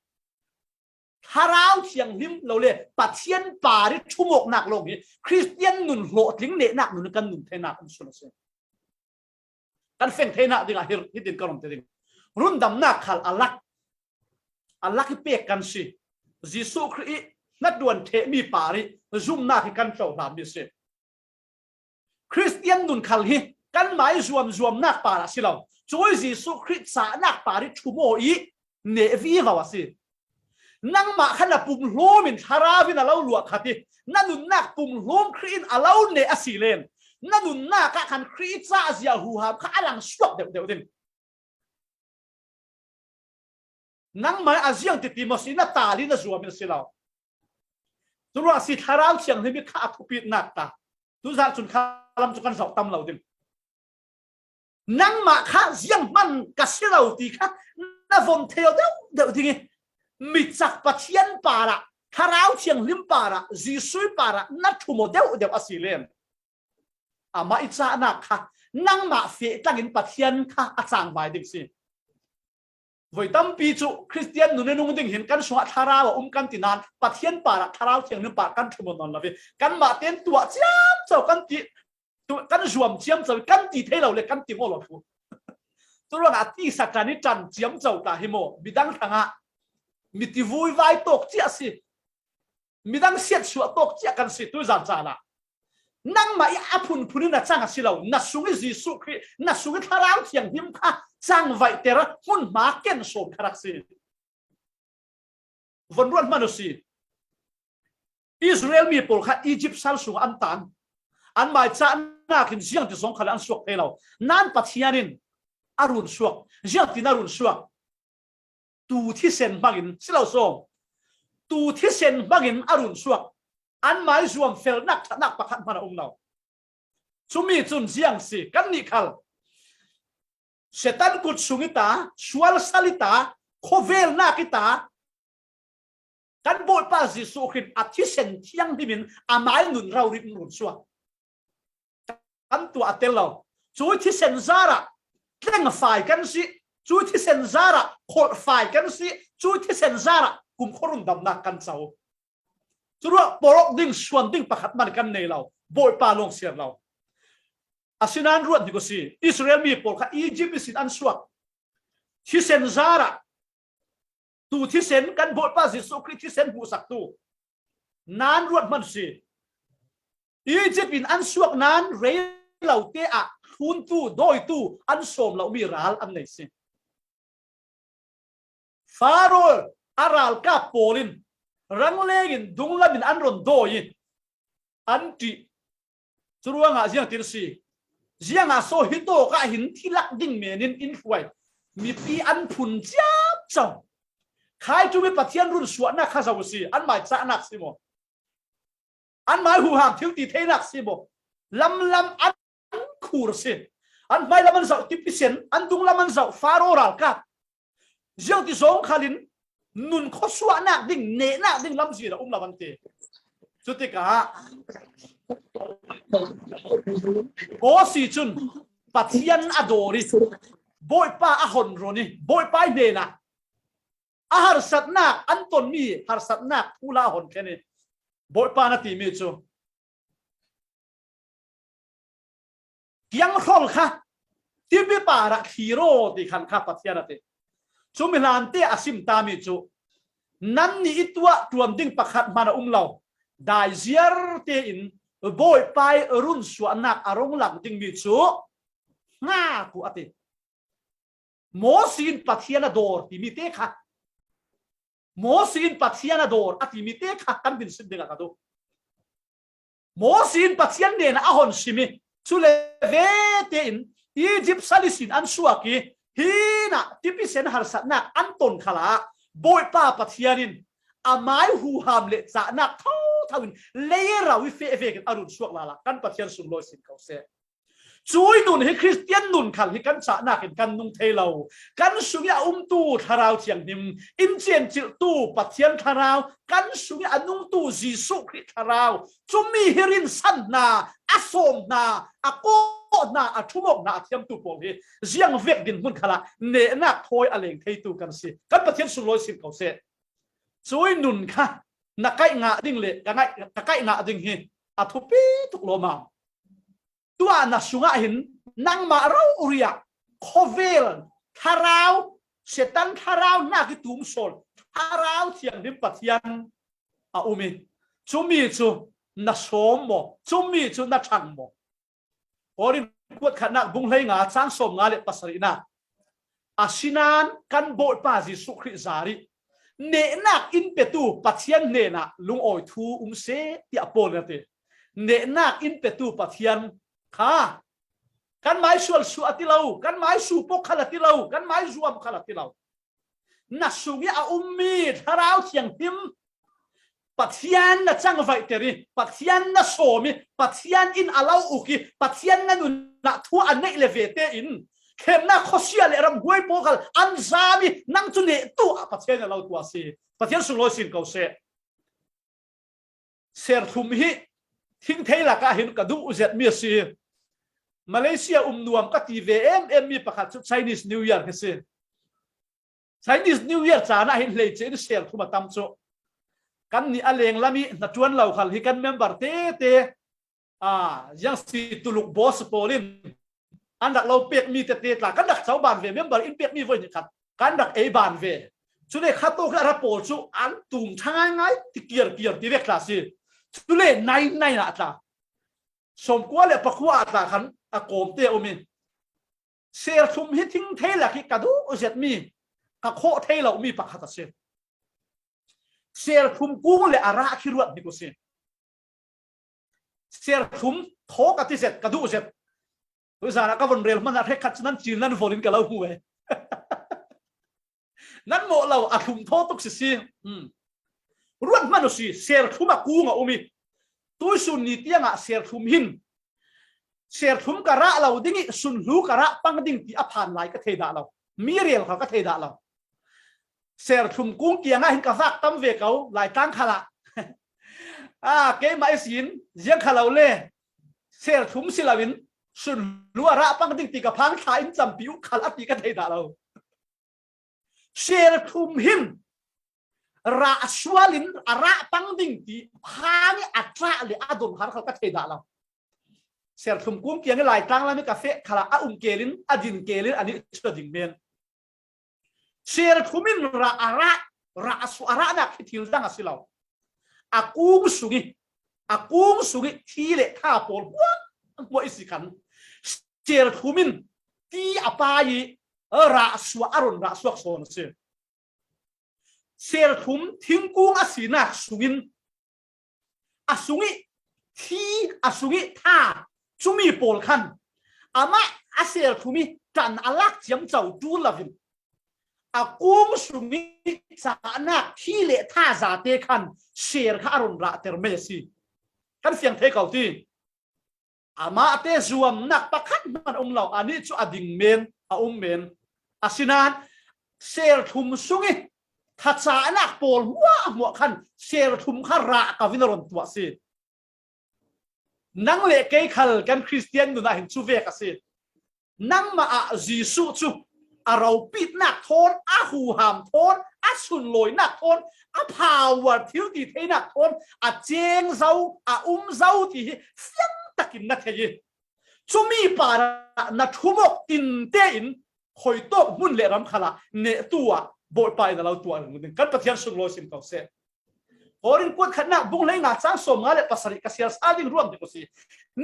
thlarau thianghlim lo le Pathian par ih ṭhumawknak lawng hi Khristian nun hlawhtling nehnak nun kan nun theinak um sual a si. Kan feng theinak dingah hi, hitin ka run ti ding. Rundamnak khal a lak, a lak ih pek kan si. Jesuh Khrih ih hnaṭuan ṭhehmi par ih zumnak hi kan cohlanmi si. Khristian nun khal hi kanmah ih zuamzuamnak par a si lo. Cuih Jesuh Khrih cahnak par ih ṭhum aw ih neh vivo a si. Nangmah kha na pumhlum in thlarau in a lo luah khat ih, na nunnak pumhlum Khrih in a lo neh a si len, na nunnak ah khan Khrih cahzia huham kha a lang suak deuhdeuh ding. Nangmah a ziang titi maw si, na tal in na zuam in a si lo. Curuah si thlarau thianghlim ih kha a thupitnak ta. Tuzan cun kha lam cu kan zoh tam lo ding. Nangmah kha zianghman ka si lo ti kha na vom thei aw deuhdeuh ding ih, mi cak Pathian parah, thlarau thianghlim parah, Jesuh parah na ṭhum aw deuhdeuh a si len, amah ih cahnak kha nangmah feh tlangin Pathian kha a cangvai ding si. Voi tampi cu Khristian nun ih nung ding hin kan sungah thlarau a um kan ti nain Pathian parah thlarau thianghlim parah kan ṭhum aw nawn lo ve. Kanmah tein tuah ciamco kan ti, tu, kan zuam ciamco kan ti thei lo le kan ti maw lo pu. Curuangah a tisa ṭan ih ṭan ciamco ta hi maw? Midang hrangah mi ti vuivai tawk cia si. Midang siatsuah tawk cia kan si tuzan caan ah. Nangmah ih a phunphun in na cang a si lo, na sung ih Jesuh Khrih, na sung ih thlarau thianghlim kha cangvaihter hmunhma ken sawm kha rak si. Von ruat hmanh u si. Israel mi pawl kha Egypt sal sungah an tan. Anmah ih cahnak in ziangti zong khal an suak thei lo. Nain Pathian in a run suak. Ziangtin a run suak? Tuu thisen hmangin si lo sawm. Tuu thisen hmangin a run suak. Anmah ih zuam felnak ṭhatnak pakhat hmanh a um lo. Cumi cun ziang si, kannih khal Satan kut sung ih ta, sual sal ih ta, khuavelnak ih ta, kan Bawipa Jesuh Khrih a thisen thianghlim in amah ih nun rori in run suak. Kan tuah a tel lo. Cui thisen zarah tlengfai kan si, cui thisen zarah kholhfai kan si, cui thisen zarah kumkhua rundamnak kan co. Curuah pawrok ding, suan ding pakhat man kan nei lo. Bawipa lawng siar lo. Asinain ruat hnik u si, Israel mi pawl kha Egypt ihsin an suak. Thisen zarah, tuu thisen kan Bawipa Jesuh Khrih thisen hmuhsaktu. Nain ruat hmanh si. Egypt in an suak nain rei lote ah thluntu, dawitu an sawm lomi ral an nei si. Faro a ralkap pawl in rangleng in dunglam in an run dawi ih an ṭih. Curuangah ziangtin si? Ziangah so hitawk ah hin thilak ding men in in hruai mipi an phun ciamco. Khai ṭum ih Pathian run suahnak kha zo si, anmah ih cahnak si maw? Anmah ih huham thil ti theinak si maw? Lamlam an khur si. An hmailam an zoh tipi sen, an dunglam an zoh Faro ralkap. Ziangti zong khalin nun khuasuahnak ding, nehnak ding lamzin a um lo an ti. Cutikah Mosi cun Pathian a dawr ih Bawipa a hon run ih Bawipa ih hnenah a harsatnak an tonmi harsatnak phula a hon thlen ih Bawipa na timi cu kianghrol kha tipi parah thlir aw ti khan kha Pathian a ti. Cumi hlante a sim tami cu nannih ih tuah ṭuan ding pakhat hmanh a um lo. Dai ziar tein Bawipa i run suahnak a rung lang dingmi cu hngak uh a ti. Mosi in Pathian a dawr timi te kha, Mosi in Pathian a dawr a timi te kha kan dinsin dingah ka duh. Mosi in Pathian hnenah a hon simi, cule vete in Egypt sal ihsin an suak i, hinah tipisen harsatnak an ton khalah Bawipa Pathian in amai huham le cahnak thotho in leirau i feh vekin a run suak lala kan Pathian sunglawi sin ko seh. Cui nun hi Khristian nun khal hi kan cahnak in kan nung thei lo. Kan sungih a umtu Thlarau Thianghlim, in ciancilhtu Pathian Thlarau, kan sungih a nungtu Jesuh Khrih Thlarau, cumi hi rinsan hna, a sawm hna, a kawh hna, a ṭhumawk hna a thiamtu pawl hi ziangvek dinhmun khalah nehnak thawi a leng theitu kan si. Kan Pathian sunglawi sin ko seh. Cui nun kha na kaih ngah ding le ka ngaih, ka kaih ngah ding hi a thupi tuk lawmam. Tuah na sungah hin nangmah rori ah khawvel thlarau, Satan thlarau nak i tum sawn Thlarau Thianghlim Pathian a um i, cumi cu na sawm maw? Cumi cu na ṭhang maw? Korin kuat khatnak bung hleinga cang sawmnga le pasarihnak, asinain kan Bawipa Jesuh Khrih zarih nehnak in petu Pathian hnenah lungawi thu um seh, tiah Paul in a ti. Nehnak in petu Pathian kha kan mai sualsuah a ti lo, kan mai supok khal a ti lo, kan mai zuam khal a ti lo. Na sungih a ummi Thlarau Thianghlim Pathian na cangvaihter i, Pathian na sawm i, Pathian in a lo uk i, Pathian na nunah thu a neih le vete in thlennak khuasia le ramhuai pawl khal an zam i, nang cu nehtu ah Pathian a lo tuah si. Pathian sunglawi sin ko seh. Serthlum hi thingthei lakah hin ka duh zetmi a si. Malaysia um nuam ka ti ve em em mi pakhat cu Chinese New Year hi si. Chinese New Year caan ah hin hleice in serthlum a tam cu. Kannih a lenglam i hnaṭuan lo khal hi kan member tete, aa, ziang si tuluk boss pawl in an rak lo pekmi tete tla kan rak co ban ve, member in pekmi voi nih khat kan rak ei ban ve. Cule kha tawk hi a ra pawl cu an tum ṭha ngaingai ti kiarkiar ti vek tla si. Cule nainai ah tla, sawmkua le pakua ah tla khan a kawmte a um i, serthlum hi thingthei lak hi ka duh zetmi, ka khawh thei lomi pakhat a si. Serthlum kung le a rah khi ruat hnik uh si. Serthlum thaw ka ti zet, ka duh zet. Tuzan ah ka von rel hmanh ah hrekkhat cu nan cil nan von in ka lo hmu e. Nan mawh lo, a thlum thaw tuk sisi. Hmm. Ruat hmanh uh si, serthlum a kung a um i, tuisun ni tiangah serthlum hin serthlum ka rah lo ding i sunhlu ka rah pang ding ti a phan lai ka thei dah lo. Mi rel kha ka thei dah lo. Serthlum kung kiangah hin ka vak tam ve ko, Laitlang khalah. Ah, keimah ihsin ziang kha lo le serthlum si loin sunhlu a rah pang ding ti ka phang thla in campi uh khal a ti ka thei dah lo. Serthlum hin rah sual in a rah pang ding ti phang i a tlak le a don har khal ka thei dah lo. Serthlum kung kiang i Laitlang lam i ka feh khalah a um kel in, a din kel in, a nih cu a ding men. Serthlum in rah a rah, rah a suah, a rahnak hi thil dang a si lo. A kung sung i, a kung sung i thi le tha pawl hmuahhmuah i si khan serthlum in ti a pai i rah suah, a ron rah suak sawn a si. Serthlum thingkung a sinak sungin a sung i thi, a sung i tha, cumi pawl khan amah a serthlum i ṭan a lak ciamco ṭul loin a kung sung i cahnak thi le tha zate khan ser kha a ron rahter mei a si. Kan fiang thei ko ti. Amahte zuamnak pakhat hmanh a um lo, anih cu a ding men, a um men. Asinain serthlum sung i thacahnak pawl hmuahhmuah khan serthlum kha rah ka vin a ron tuah si. Nang le kei khal kan Khristian nun ah hin cu vek a si. Nangmah ah Jesuh cu a ropitnak thawn, a huham thawn, a sunlawinak thawn, a power thil ti theinak thawn a ceng zo, a um zo ti hi fiang takin na thei i, cumi parah na ṭhumawk in tein khuitawk hmun le ram khalah nehtu ah Bawipa in a lo tuah ringring ding. Kan Pathian sunglawi sin ko seh. Korin kuat khatnak bung hleinga chang sawmnga le pasarih ka sial sa ding ruam ding uh si.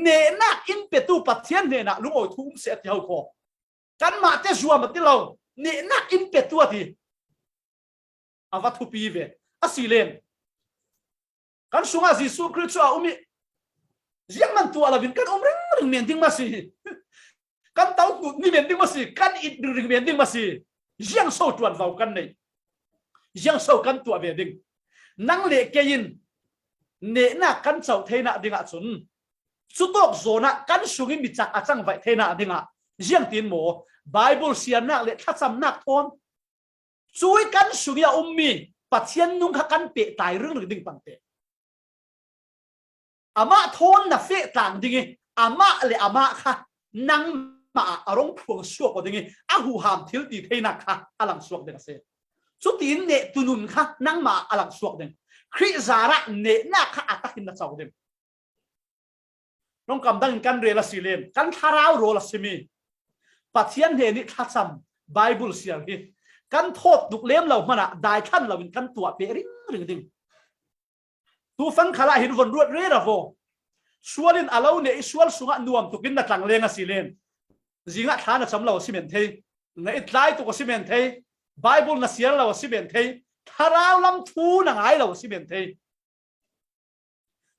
Nehnak in petu Pathian hnenah lungawi thu um seh a ti ho khaw. Kanmah te zuam a ti lo. Nehnak in petu a ti. A va thupi ve. A si len. Kan sungah Jesuh Khrih cu a um ih ziangman tuah loin kan um ringring men ding maw si? Kan to ni men ding maw si? Kan it ringring men ding maw si? Ziangso ṭuanvo kan nei? Ziangso kan tuah ve ding? Nang le kei in nehnak kan coh theinak dingah cun cutawk zawnah kan sungih micak a cangvaih theinak dingah ziangtin maw Baibal siarnak le thlacamnak thawn cui kan sungih a ummi Pathian nung kha kan pehtlai ringring ding pangte. Amah thawn na feh tlang ding ih amah le amah kha nangmah ah a rung phuang suak aw ding ih a huham thil ti theinak kha a lang suak ding a si. Cutiin neh tunun kha nangmah ah a lang suak ding. Khrih zarah nehnak kha a takin na co ding. Ṭongkam dangin kan rel a si len, kan thlarau rawl a simi Pathian hnenih thlacam, Baibal siar hi kan thawt tuk lem lo hmanah daithlan loin kan tuah peh ringring ding. Tufang khalah hin von ruat rera vaw. Sual in a lo neh ih sual sungah nuam tukin na tlang leng a si len, zingah thla na cam lo a si men thei, na it tlai tuk a si men thei, Baibal na siar lo a si men thei, thlarau lam thu na ngai lo a si men thei.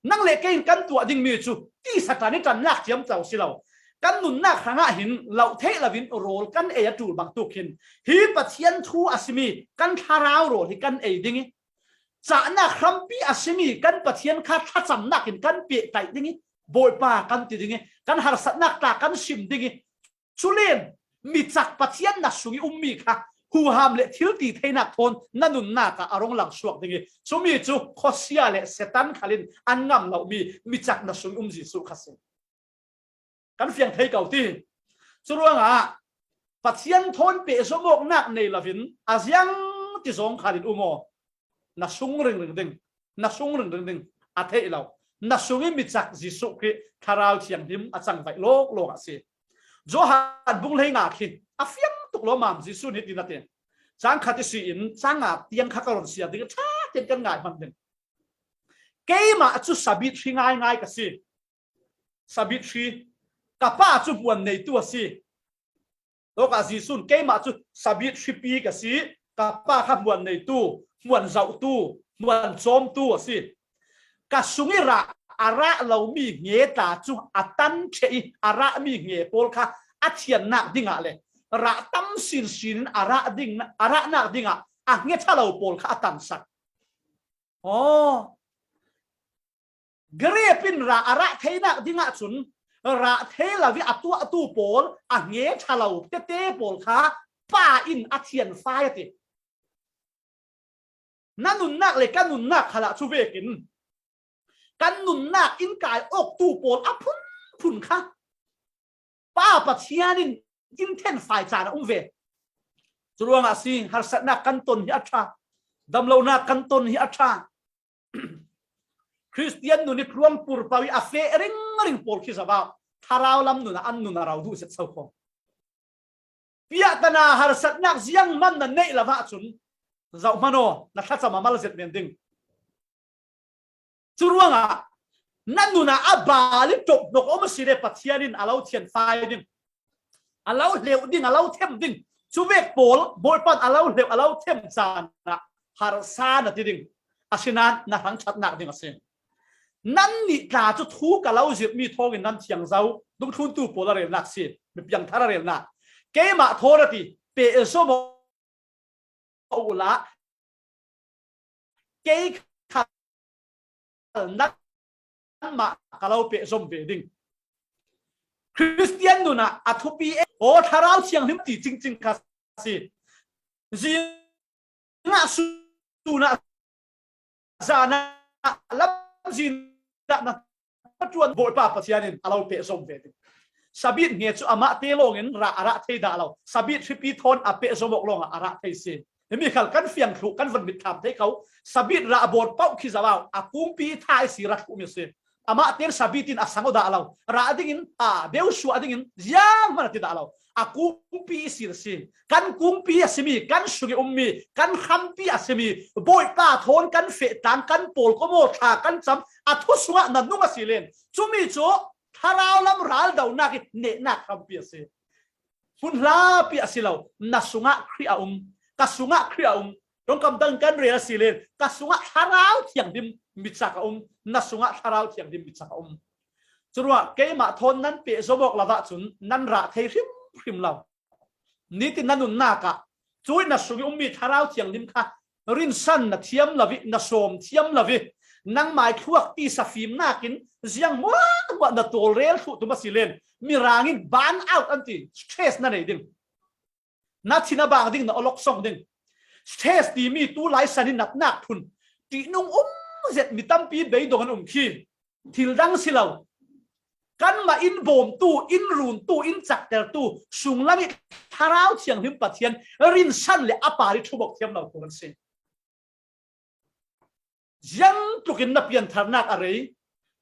Nang le kei in kan tuah dingmi cu tisa ṭan ih ṭannak ciamco si lo. Kan nunnak hrangah hin loh theih loin rawl kan ei a ṭul bangtuk hin hi Pathian thu a simi kan thlarau rawl hi kan ei ding ih cahnak hrampi a simi kan Pathian kha thlacamnak in kan pehtaih ding ih Bawipa kan ti ding ih kan harsatnak tla kan sim ding ih Culen, micak Pathian na sungih ummi kha huham le thil ti theinak thawn na nunnak ah a rung lang suak ding ih, cumi cu khuasia le Satan khal in an ngam lomi micak na sungih um Jesuh kha si. Kan fiang thei ko ti. Curuangah Pathian thawn pehzom awknak nei loin a ziang ti zawng khal in um aw. Na sung ringring ding, na sung ringring ding a theih lo. Na sungih micak Jesuh Khrih Thlarau Thianghlim a cangvaih lawklawk a si. Johan bung hleinga khi a fiang tuk lawmmam Jesuh nih tin a ti. Cang khat ihsi in cang nga tiang kha ka run siar ding, ṭha tein kan ngai hmang ding. Keimah cu sabit hri ngaingai ka si. Sabit hri. Ka Pa cu hmuan neitu a si. Tawkah Jesuh in keimah cu sabit hripi ka si, ka Pa kha hmuan neitu, hmuan zohtu, hmuan cawmtu a si. Ka sungih rah a rah lomi hnge tla cu a tan ṭheh ih a rahmi hnge pawl kha a thiannak dingah le rah tam sinsin in a rah ding, a rahnak dingah a hnge ṭha lo pawl kha a tansak. Aw, Grep in rah a rah theinak dingah cun rah thei lo ih a tuahtu pawl, a hnge ṭha lo tete pawl kha Pa in a thianfai a ti. Na nunnak le ka nunnak khalah cu vekin kan nunnak in kai awktu pawl a phunphun kha Pa Pathian in in thenfai caan a um ve. Curuangah a si, harsatnak kan ton hi a ṭha, damlonak kan ton hi a ṭha. Khristian nun ih tluang purpau ih a feh ringring pawl khi zoah thlarau lam nun ah an nun a rau duh zet so kho. Piahtana harsatnak ziangman na neih lo ahcun zoh hmanh aw, na thlacam a mal zet men ding. Curuangah na nun ah a bal ih ṭoh hnawk a um a si le Pathian in a lo thianfai ding, a lo hleuh ding, a lo them ding. Cuvek pawl Bawipa in a lo hleuh, a lo them caan ah harsa na ti ding. Asinain na hrang ṭhatnak ding a si. Nannih tla cu thu ka lo zirhmi thawngin nan thiang zo, dungthluntu pawl a relnak si, mi piangthar a relnak. Keimah thawn a ti, pehzom aw uhla, kei khal nanmah ka lo pehzom ve ding. Khristian nun ah a thupi e, aw Thlarau Thianghlim ti cingcing kha si. Zingah sunah zanah lamzin dah na ṭuan Bawipa Pathian in a lo pehzom ve ding. Sabit hnge cu amah te lawngin rah a rah thei dah lo. Sabit hripi thawn a pehzom awk lawngah a rah thei si. Himi khal kan fiang thluh, kan van mitthlam thei kho. Sabit rah a bawn paoh khi zoah a pumpi tha ihsi rat thluhmi a si. Amah ten sabit in a sang aw dah lo. Rah dingin, a, beusuah dingin, zianghman a ti dah lo. A kungpi i sil si. Kan kungpi a si mi, kan sung i um mi, kan khampi a si mi, Bawipa thawn kan feh tlang, kan pawlkom aw, thla kan cam, a thu sungah na nung a si len. Cumi cu thlarau lam raldonak i nehnak khampi a si. Hmun hlapi a si lo, na sungah Khrih a um, ka sungah Khrih a um. Ṭongkam dang kan rel a si len, ka sungah Thlarau Thianghlim mi cak a um, na sungah Thlarau Thianghlim mi cak a um. Curuangah keimah thawn nan pehzom awk lo ahcun nan rah thei hrimhrim lo. Nitin na nunnak ah cuih na sung i ummi Thlarau Thianghlim kha rinsan na thiam lo i, na sawm thiam lo i, nangmah i thluak tisa fimnak in ziang hmuahhmuah na tawlrel thluh tum a si len, Mirang in burn out an ti, stress na nei ding. Na thin a bang ding, na awlok song ding. Stress timi tu lai san in natnak phun, tihnung um zet mi tampi beidong an um khi. Thil dang si lo. Kanmah in bawmtu, in runtu, in caktertu, sunglam i Thlarau Thianghlim Pathian rinsan le a par i thubok thiam lo pawl an si. Ziangtlukin na piantharnak a rei,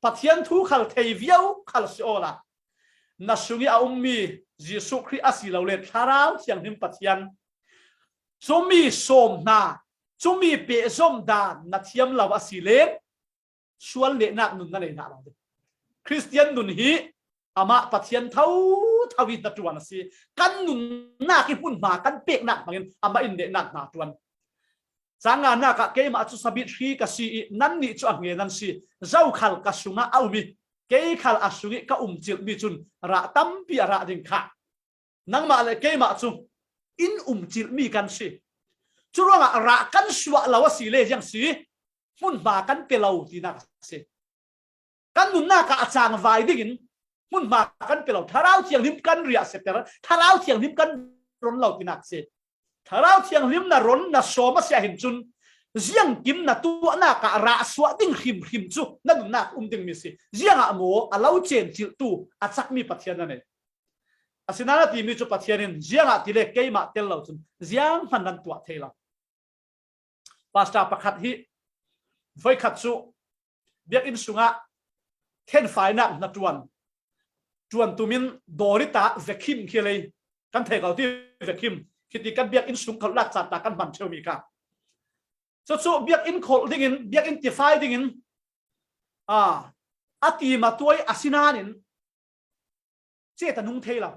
Pathian thu khal thei viau khal si awla, na sung i a ummi Jesuh Khrih a si lo le Thlarau Thianghlim Pathian, cumi sawm hna, cumi pehzom dan na thiam lo a si len, sual nehnak nun na nei hna lo ding. Khristian nun hi amah Pathian thotho i hnaṭuan a si. Kan nunnak i hmunhma kan peknak hmangin amah in nehnak hna a ṭuan. Cang nganak ah keimah cu sabit hri ka si i nannih cu a hnge nan si. Zokhal ka sungah a um i kei khal a sung i ka um cilhmi cun rah tampi a rah ding kha. Nangmah le keimah cu in um cilhmi kan si. Curuangah rah kan suah lo a si le ziang si, hmunhma kan pe lo tinak a si. Kan nunnak ah a cangvai dingin hmunhma kan pe lo, Thlarau Thianghlim kan riahsiater, Thlarau Thianghlim kan ron lo tinak a si. Thlarau Thianghlim na ron, na sawm a si ahhin cun, ziangkim na tuahnak ah rah suah ding hrimhrim cu na nunnak um dingmi a si. Ziangah maw a lo cen cilhtu a cakmi Pathian na nei? Asinain a timi cu Pathian in ziangah ti le keimah tel lo cun zianghman nan tuah thei lo. Pastor pakhat hi voikhat cu biakinn sungah thenfainak hna ṭuan, ṭuan tumin dawrit ah vacuum khi lei kan thei ko ti, vacuum khi ti kan biakinn sung kholh lak caan ta kan hman ṭheu mi kha. Cucu biakinn kholh dingin, biakinn tifai dingin, a, a ti matuai asinain cet a nung thei lo.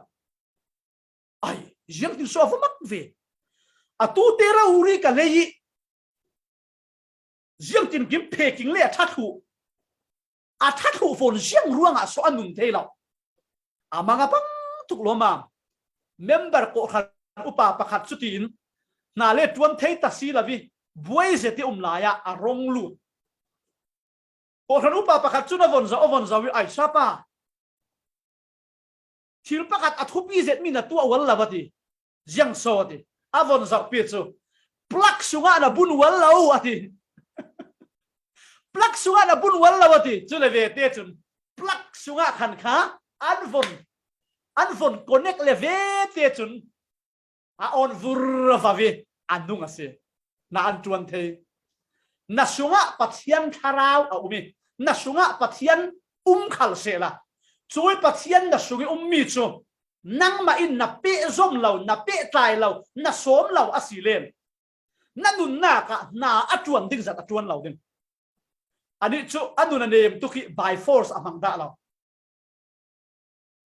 Ai, ziangtin so a va mak ve. Atu te rori ka lei i ziangtin kim pheking le a ṭha thluh, a ṭha thluh fawn ziang ruangah so a nun thei lo. A mang a pang tuk lawm a, member kawhhran upa pakhat cutiin hna le ṭuan thei ta si lo i buai zet i um lai ah a rong lut. Kawhhran upa pakhat cun a von zoh, a von zoh i, "Ai, sapa, thil pakhat a thupi zetmi na tuah ual lo," a ti. "Ziang so?" a ti. A von zohpi cu, "Plak sungah na bun ual lo," a ti. "Plak sungah na bun ual lo," a ti. Cule vete cun plak sungah khan kha an von, an von connect le vete cun a on vur a va ve, a nung a si. Na an ṭuan thei. Na sungah Pathian Thlarau a um i, na sungah Pathian um khal sehla, cui Pathian na sung i ummi cu nangmah in na pehzom lo, na pehtlai lo, na sawm lo a si len, na nunnak ah hna a ṭuan ding zat a ṭuan lo ding. Anih cu a nun a nem tuk i by force a hmang dah lo.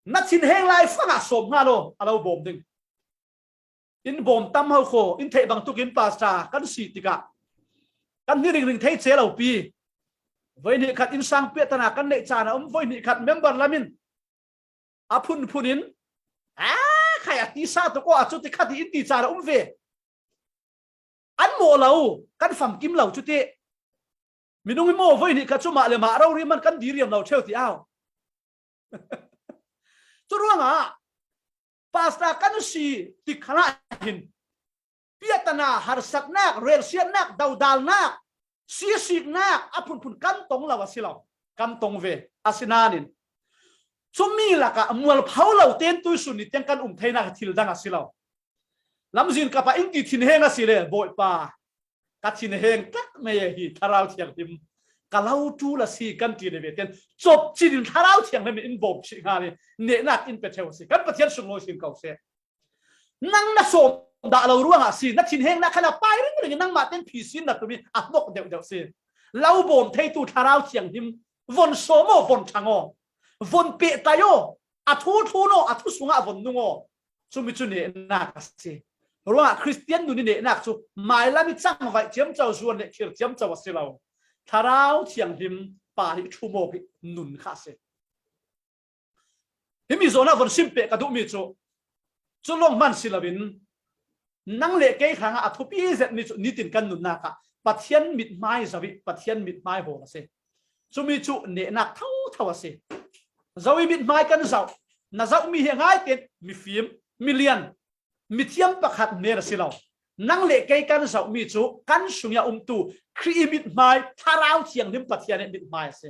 Na thinheng lai fangah sawm hnga law a lo bawm ding. In bawm tam ho kho, in theih bangtuk in pastor kan si tikah kan hni ringring thei ce lo pi. Voi hnih khat innsang piahtana kan neih caan a um, voi hnih khat member lam in a phunphun in, a, khai a tisa tuk aw, a cu ti khat i in ti caan a um ve. An mawh lo, kan famkim lo cu ti. Minung i maw voi hnih khat cu mah le mah rori man kan diriam lo ṭheu ti au. Curuangah pastor kan si tik khalah hin piahtana, harsatnak, relsiatnak, dodalnak, sisiknak a phunphun kan tong lo a si lo, kan tong ve. Asinain cumi lakah mualpho lo tein tuisun ni tiang kan um theinak a thil dang a si lo. Lamzin kap ah in ti thinheng a si le, Bawipa, ka thinheng tak mei hi Thlarau Thianghlim ka lo ṭul a si kan ti le ve ten, chop chin in Thlarau Thianghlim in bawm chih ngal in nehnak in pe ṭheu a si. Kan Pathian sunglawi sin ko seh. Nang na sawm dah lo ruangah si, na thinhengnak khan a pai ringring in nangmah ten phi sin na tum in a hnawk deuhdeuh si. Lo bawm theitu Thlarau Thianghlim von sawm aw, von ṭhang aw, von pehtaih aw, a thu thlun aw, a thu sungah von nung aw. Cumi cu nehnak a si. Ruangah Khristian nun i nehnak cu mailam i cangvaih ciamco, zuan le khir ciamco a si lo. Thlarau Thianghlim pa hi ṭhum awk i nun kha a si. Himi zawn ah von sim peh ka duhmi cu, cu lawng hman si loin, nang le kei hrangah a thupi zetmi cu nitin kan nunnak ah Pathian mithmai zoh i Pathian mithmai hawl a si. Cumi cu nehnak thotho a si. Zo i mithmai kan zoh, na zohmi hi a ngai tein mifim, milian, mithiam pakhat hnen a si lo. Nang le kei kan zohmi cu kan sungah a umtu Khrih i mithmai, Thlarau Thianghlim Pathian i mithmai a si.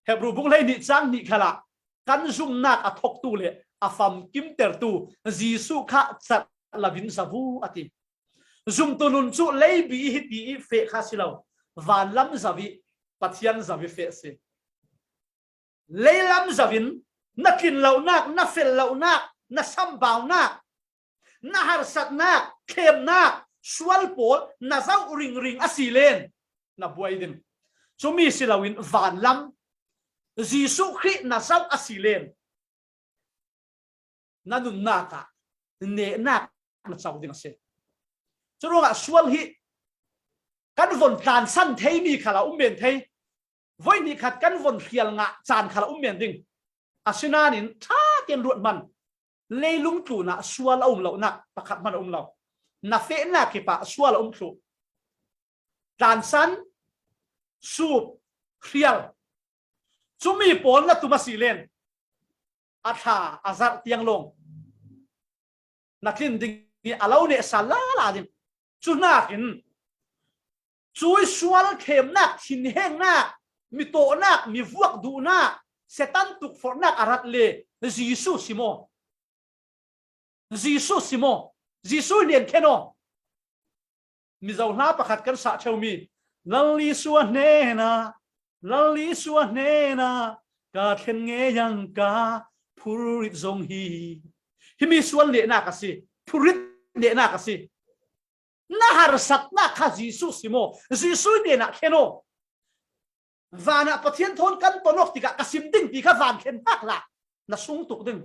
Hebru bung hleihnih cang hnih khalah kan zumnak a thoktu le a famkimtertu Jesuh kha cat loin zoh u a ti. Zumtu nun cu leibi i hiti i feh kha si lo, vanlam zoh i Pathian zoh i feh si. Leilam zoh in na tlin lonak, na fel lonak, na sambaunak, na harsatnak, thlemnak, sual pawl na zoh ringring a si len na buai ding. Cumi si loin vanlam, Jesuh Khrih na zoh a si len na nunnak ah nehnak na co ding a si. Curuangah sual hi kan von tlansan theimi khal a um men thei. Voi hnih khat kan von hrial ngah caan khal a um men ding. Asinain ṭha tein ruat hmanh. Leilung tlunah sual a um lonak pakhat hmanh a um lo. Na fehnak hi pah sual a um thluh. Tlansan, sup, hrial. Cumi pawl na tum a si len a thla a zarh tiang lawng na tlin ding i a lo neh sal lala ding. Cu hnakin cui sual thlemnak, thinhengnak, mi tawhnak, mi vuak duhnak, Satan tukforhnak a rat le Jesuh si maw? Jesuh si maw? Jesuh hnen thlen aw. Mizo hla pakhat kan sah ṭheumi, Lal Isua hnenah, Lal Isua hnenah ka thlen ngei ang, ka phurrit zong hi. Himi sual nehnak a si, phurrit nehnak a si. Na harsatnak kha Jesuh si maw? Jesuh hnenah thlen aw. Vanah Pathian thawn kan ton awk tikah ka sim ding ti kha van thlen hnak hlah, na sung tuk ding.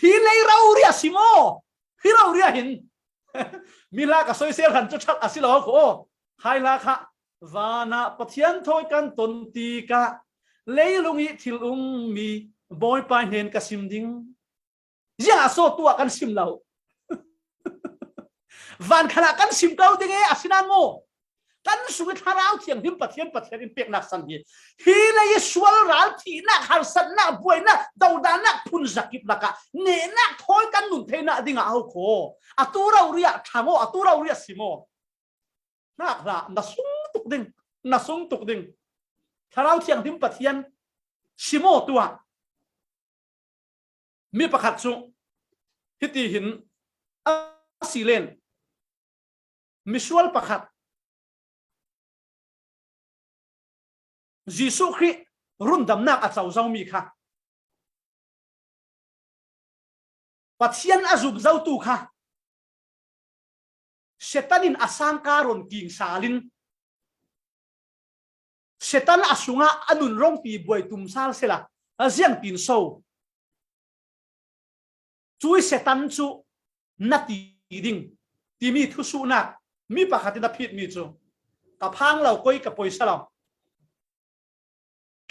Hi lei rori a si maw? Hi rori ah hin mi hla ka soisel hlan cu ṭhat a si lo ko. Hai hla kha vanah Pathian thawi kan ton tikah leilung i thil ummi Bawipa hnen ka sim ding. Ziah a so tuah kan sim lo. Van khalah kan sim ko ding e, a si nan maw? Kan sung i Thlarau Thianghlim Pathian, Pathian in peknak san hi. Hi lei i sual ral, thihnak, harsatnak, buainak, dodanak, phun zakip lakah nehnak thawi kan nun theinak dingah a ho kho. A tu rori ah ṭhang aw, a tu rori ah sim aw. Hnak hlah, na sung tuk ding, na sung tuk ding. Thlarau Thianghlim Pathian sim aw tuah. Mi pakhat cu hitihin a si len, misual pakhat Jesuh Khrih rundamnak a co zomi kha, Pathian a zumzotu kha, Satan in a sangka ron king sal in, Satan a sungah a nun rong ti buai tum sal sela, a ziang tin so. Cui Satan cu na ti ding timi thusuhnak mi pakhat in a phitmi cu, ka phang lo, koi ka poisa lo.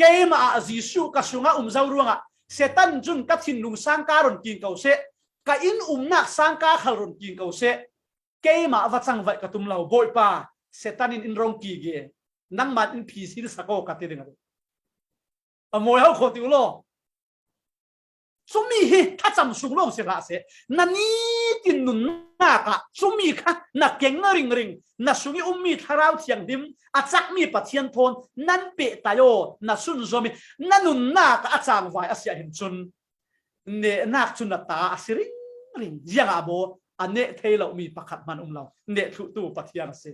Keimah ah Jesuh ka sungah um zo ruangah Satan cun ka thinlung sangka ron king ko seh, ka inn umnak sangka khal ron king ko seh. Keimah va cangvaih ka tum lo, Bawipa, Satan in in rong kige, nangman in phi sin sak aw ka ti ding a si. A mawi ho kho ti u law. Cumi hi thacam sung lawng si hlah seh. Na nitin nunnak ah cumi kha na keng ringring, na sung i ummi Thlarau Thianghlim a cakmi Pathian thawn nan pehtaih aw, na sunzom i na nunnak ah a cangvai a si ahhin cun nehnak cu na ta a si ringring. Ziangah maw? A neh thei lomi pakhat hmanh um lo. Neh thluhtu Pathian a si.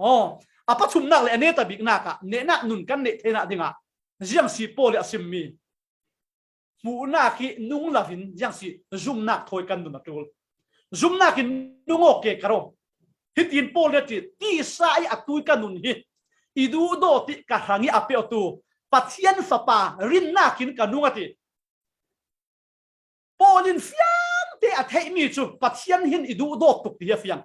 Aw, A pathumnak le a neta biknak ah nehnak nun kan neih theinak dingah ziang si Paul i a simmi hmuhnak hi nung lovin ziang si zumnak thawi kan nun a ṭul. Zumnak in nung awk ke ka ro. Hitin Paul le ti tisa i a tui ka nun hi i duhdawt i ka hrang i a pehtu Pathian Fapa rinnak in ka nung a ti. Paul in fiangte a theihmi cu Pathian hin i duhdawt tuk ti hi a fiang.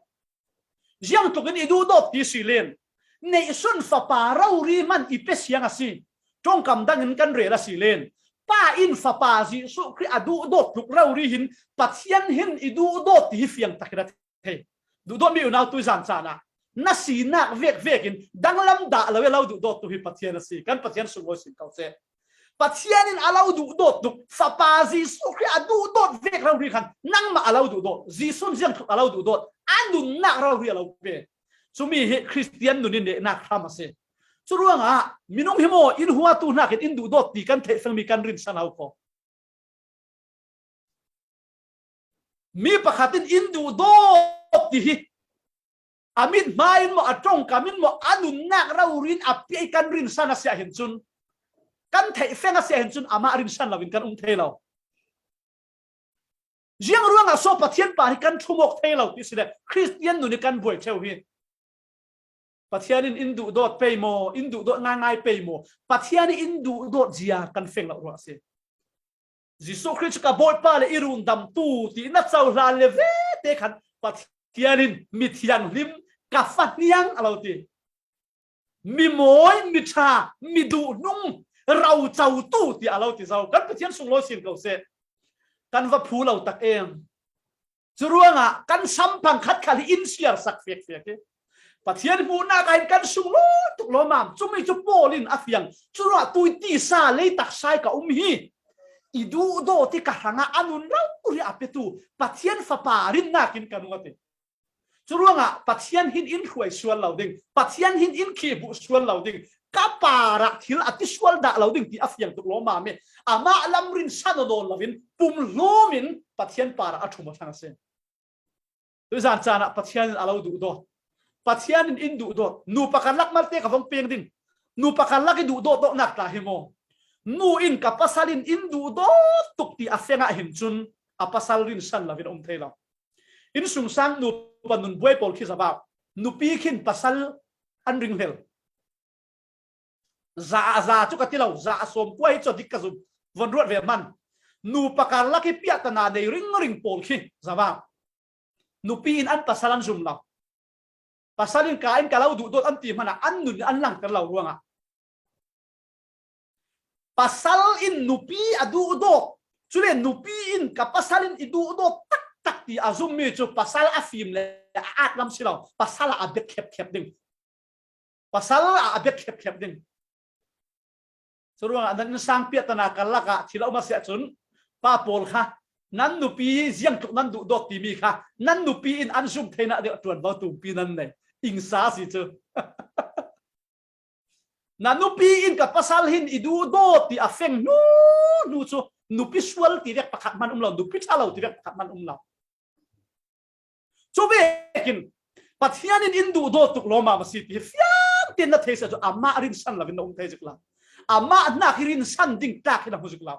Ziang tlukin i duhdawt ti si len neihsun fapa rori man i pe siang a si. Ṭongkam dangin kan rel a si len Pa in Fapa Jesuh Khrih a duhdawt tluk rori hin Pathian hin i duhdawt ti hi fiang takin a thei. Duhdawtmi unau tui zan caan ah na sinak vekvek in danglam dah lo i lo duhdawt tu hi Pathian a si. Kan Pathian sunglawi sin ko seh. Pathian in a lo duhdawt tuk Fapa Jesuh Khrih a duhdawt vek rori khan nangmah a lo duhdawt, Jesuh ziang tluk a lo duhdawt, a nunnak rori a lo pe. Cumi hi Khristian nun in nehnak hram a si. Curuangah minung hi maw in huatu hnakin in duhdawt ti kan theih fengmi kan rinsan lo ko. Mi pakhat in in duhdawt ti hi a mithmai in maw, a ṭongkam in maw, a nunnak rori in a pia i kan rinsan a si ah hin cun, kan theih feng a si ah hin cun amah rinsan loin kan um thei lo. Ziang ruangah so Pathian pa hi kan ṭhum awk thei lo ti si le Khristian nun hi kan buai ṭheu hi. Pathian in in duhdawt pei maw, in duhdawt ngaingai pei maw, Pathian in in duhdawt zia kan feng lo ruah a si. Jesuh Khrih cu ka Bawipa le i rundamtu ti na cohlan le vete khan Pathian in mithianghlim ka fahniang a lo ti. Mimawi, miṭha, miduhnung, rocotu ti a lo ti zo. Kan Pathian sunglawi sin ko seh. Kan va phu lo tak em. Curuangah kan samphang khat khal hi in siarsak fekfek hi. Pathian hmuhnak ah hin kan sunglawi tuk lawmam. Cumi cu Paul in a fiang. Curuah tui tisa lei taksa i ka um hi. I duhdawt i ka hrangah a nun rori a petu Pathian Fapa rinnak in ka nung a ti. Curuangah Pathian hin in hruai sual lo ding, Pathian hin in khihbuh sual lo ding, ka parah thil a ti sual dah lo ding ti a fiang tuk lawmam i amah lam rinsan aw nawn loin pumhlum in Pathian parah a ṭhum aw thlang a si. Tuzan caan ah Pathian in a lo duhdawt. Pathian in in duhdawt. Nupa karlak malte ka vong peng ding. Nupa karlak i duhdawt dawhnak tla hi maw? Nu in ka pasal in in duhdawt tuk ti a feng ah hin cun a pasal rinsan loin a um thei lo. Innsungsang nupa nun buai pawl khi zavau. Nupi khin pasal an ring hlel. Za a za cu ka ti lo, za a sawm kua hi cu a dik ka zum. Von ruat ve man. Nupa karlak i piahtana nei ringring pawl khi zavau. Nupi in an pasal an zum lo. Pasal in ka in ka lo duhdawt an ti hmanah an nun in an langter lo ruangah pasal in nupi a duhdawt. Cule nupi in ka pasal in i duhdawt taktak ti a zummi cu pasal a fim le a at lam si lo. Pasal ah a bek khepkhep ding. Pasal ah a bek khepkhep ding. Curuangah nan innsang piahtana karlak ah thil a um a si ahcun pa pawl kha nan nupi ziang tluk nan duhdawt timi kha nan nupi in an zum theinak ding a ṭuanvo tumpi nan nei. Ingsa a si cu. Na nupi in ka pasal hin i duhdawt ti a feng hnu hnu cu nupi sual ti vek pakhat hman um lo, nupi ṭha lo ti vek pakhat hman um lo. Cu vekin Pathian in in duhdawt tuk lawmam a si ti hi fiangte na theih si ahcun amah rinsan loin na um thei zik lo. Amah hnak hi rinsan ding tlak hi na hmu zik lo.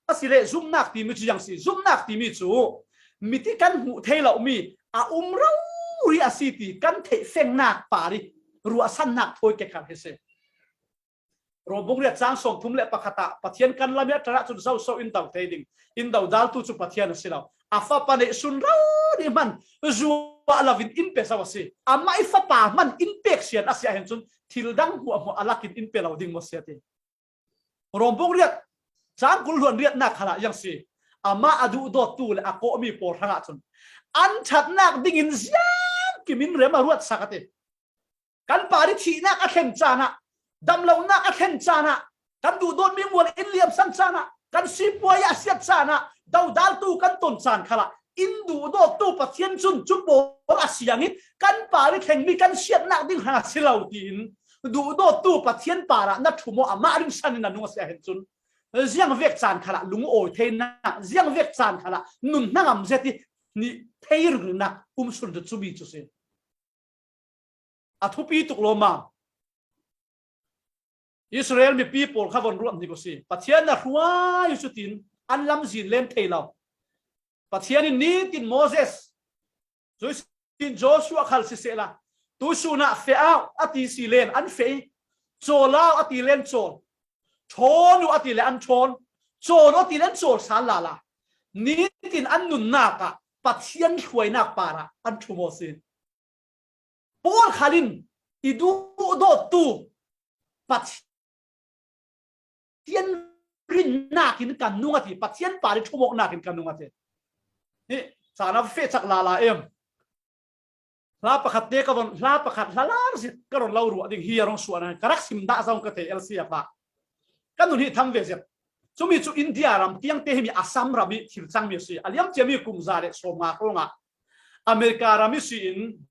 Asile zumhnak timi cu ziang si, zumhnak timi cu miti kan hmuh thei lomi a um rori a si ti kan theih fengnak par i ruahsannak thawi kekhar hi si. Rom bung riat cang sawmthum le pakhat ah Pathian kan lam i a ṭan ahcun zoso in do thei ding, in dodaltu cu Pathian a si lo. A fapa neihsun rori hman zuah loin in pe zo a si. Amah i fapa hman in pek sian a si ahhin cun thil dang hmuahhmuah a lakin in pe lo ding maw si a ti. Rom bung riat cang kul hluan riatnak khalah ziang si. Amah a duhdawttu le a kawhmi pawl hrangah cun an ṭhatnak dingin ziangkim in rem a ruatsak a ti. Kan par i thihnak a thlen caan ah, damlonak a thlen caan ah, kan duhdawtmi mual in liamsan caan ah, kan sipuai a siat caan ah, dodaltu kan ton caan khalah in duhdawttu Pathian cun cu pawl a siang in kan par i thlengmi kan siatnak ding hrang a si lo tiin duhdawttu Pathian parah na ṭhum aw, amah rinsan in na nung a si ahhin cun ziangvek caan khalah lungawi theinak, ziangvek caan khalah nun hnangam zet i nih thei ringringnak um sun cu cumi cu si. A thupi tuk lawm a. Israel mipi pawl kha von ruat ni ko si. Pathian na hruai uh cutin an lamzin len thei lo. Pathian in nitin Moses, cuisin Joshua khal sisehla, tuisunah feh au a ti si len an feh i, cawl au a ti len cawl, ṭhawn uh a ti le an ṭhawn, cawl uh a ti le an cawl sal lala. Nitin an nunnak ah Pathian hruainak parah an ṭhum aw si. Paul khalin i duhdawttu Pathian rinnakin kan nung a ti, Pathian pari thumawknakin kan nung a ti. Hi, sana feh cak lala em. Hla pakhat te ka von, hla pakhat hla lar zit ka ron lo ruah ding hi a rong suahna ka rak sim dah zong ka thei L C F ah. Ka nun hi tham ve zet. Cumi cu India ram tiang te hi mi Assam ram i thil cang mi si. A liam cia mi kum za le sawm nga kong ah America ram i si in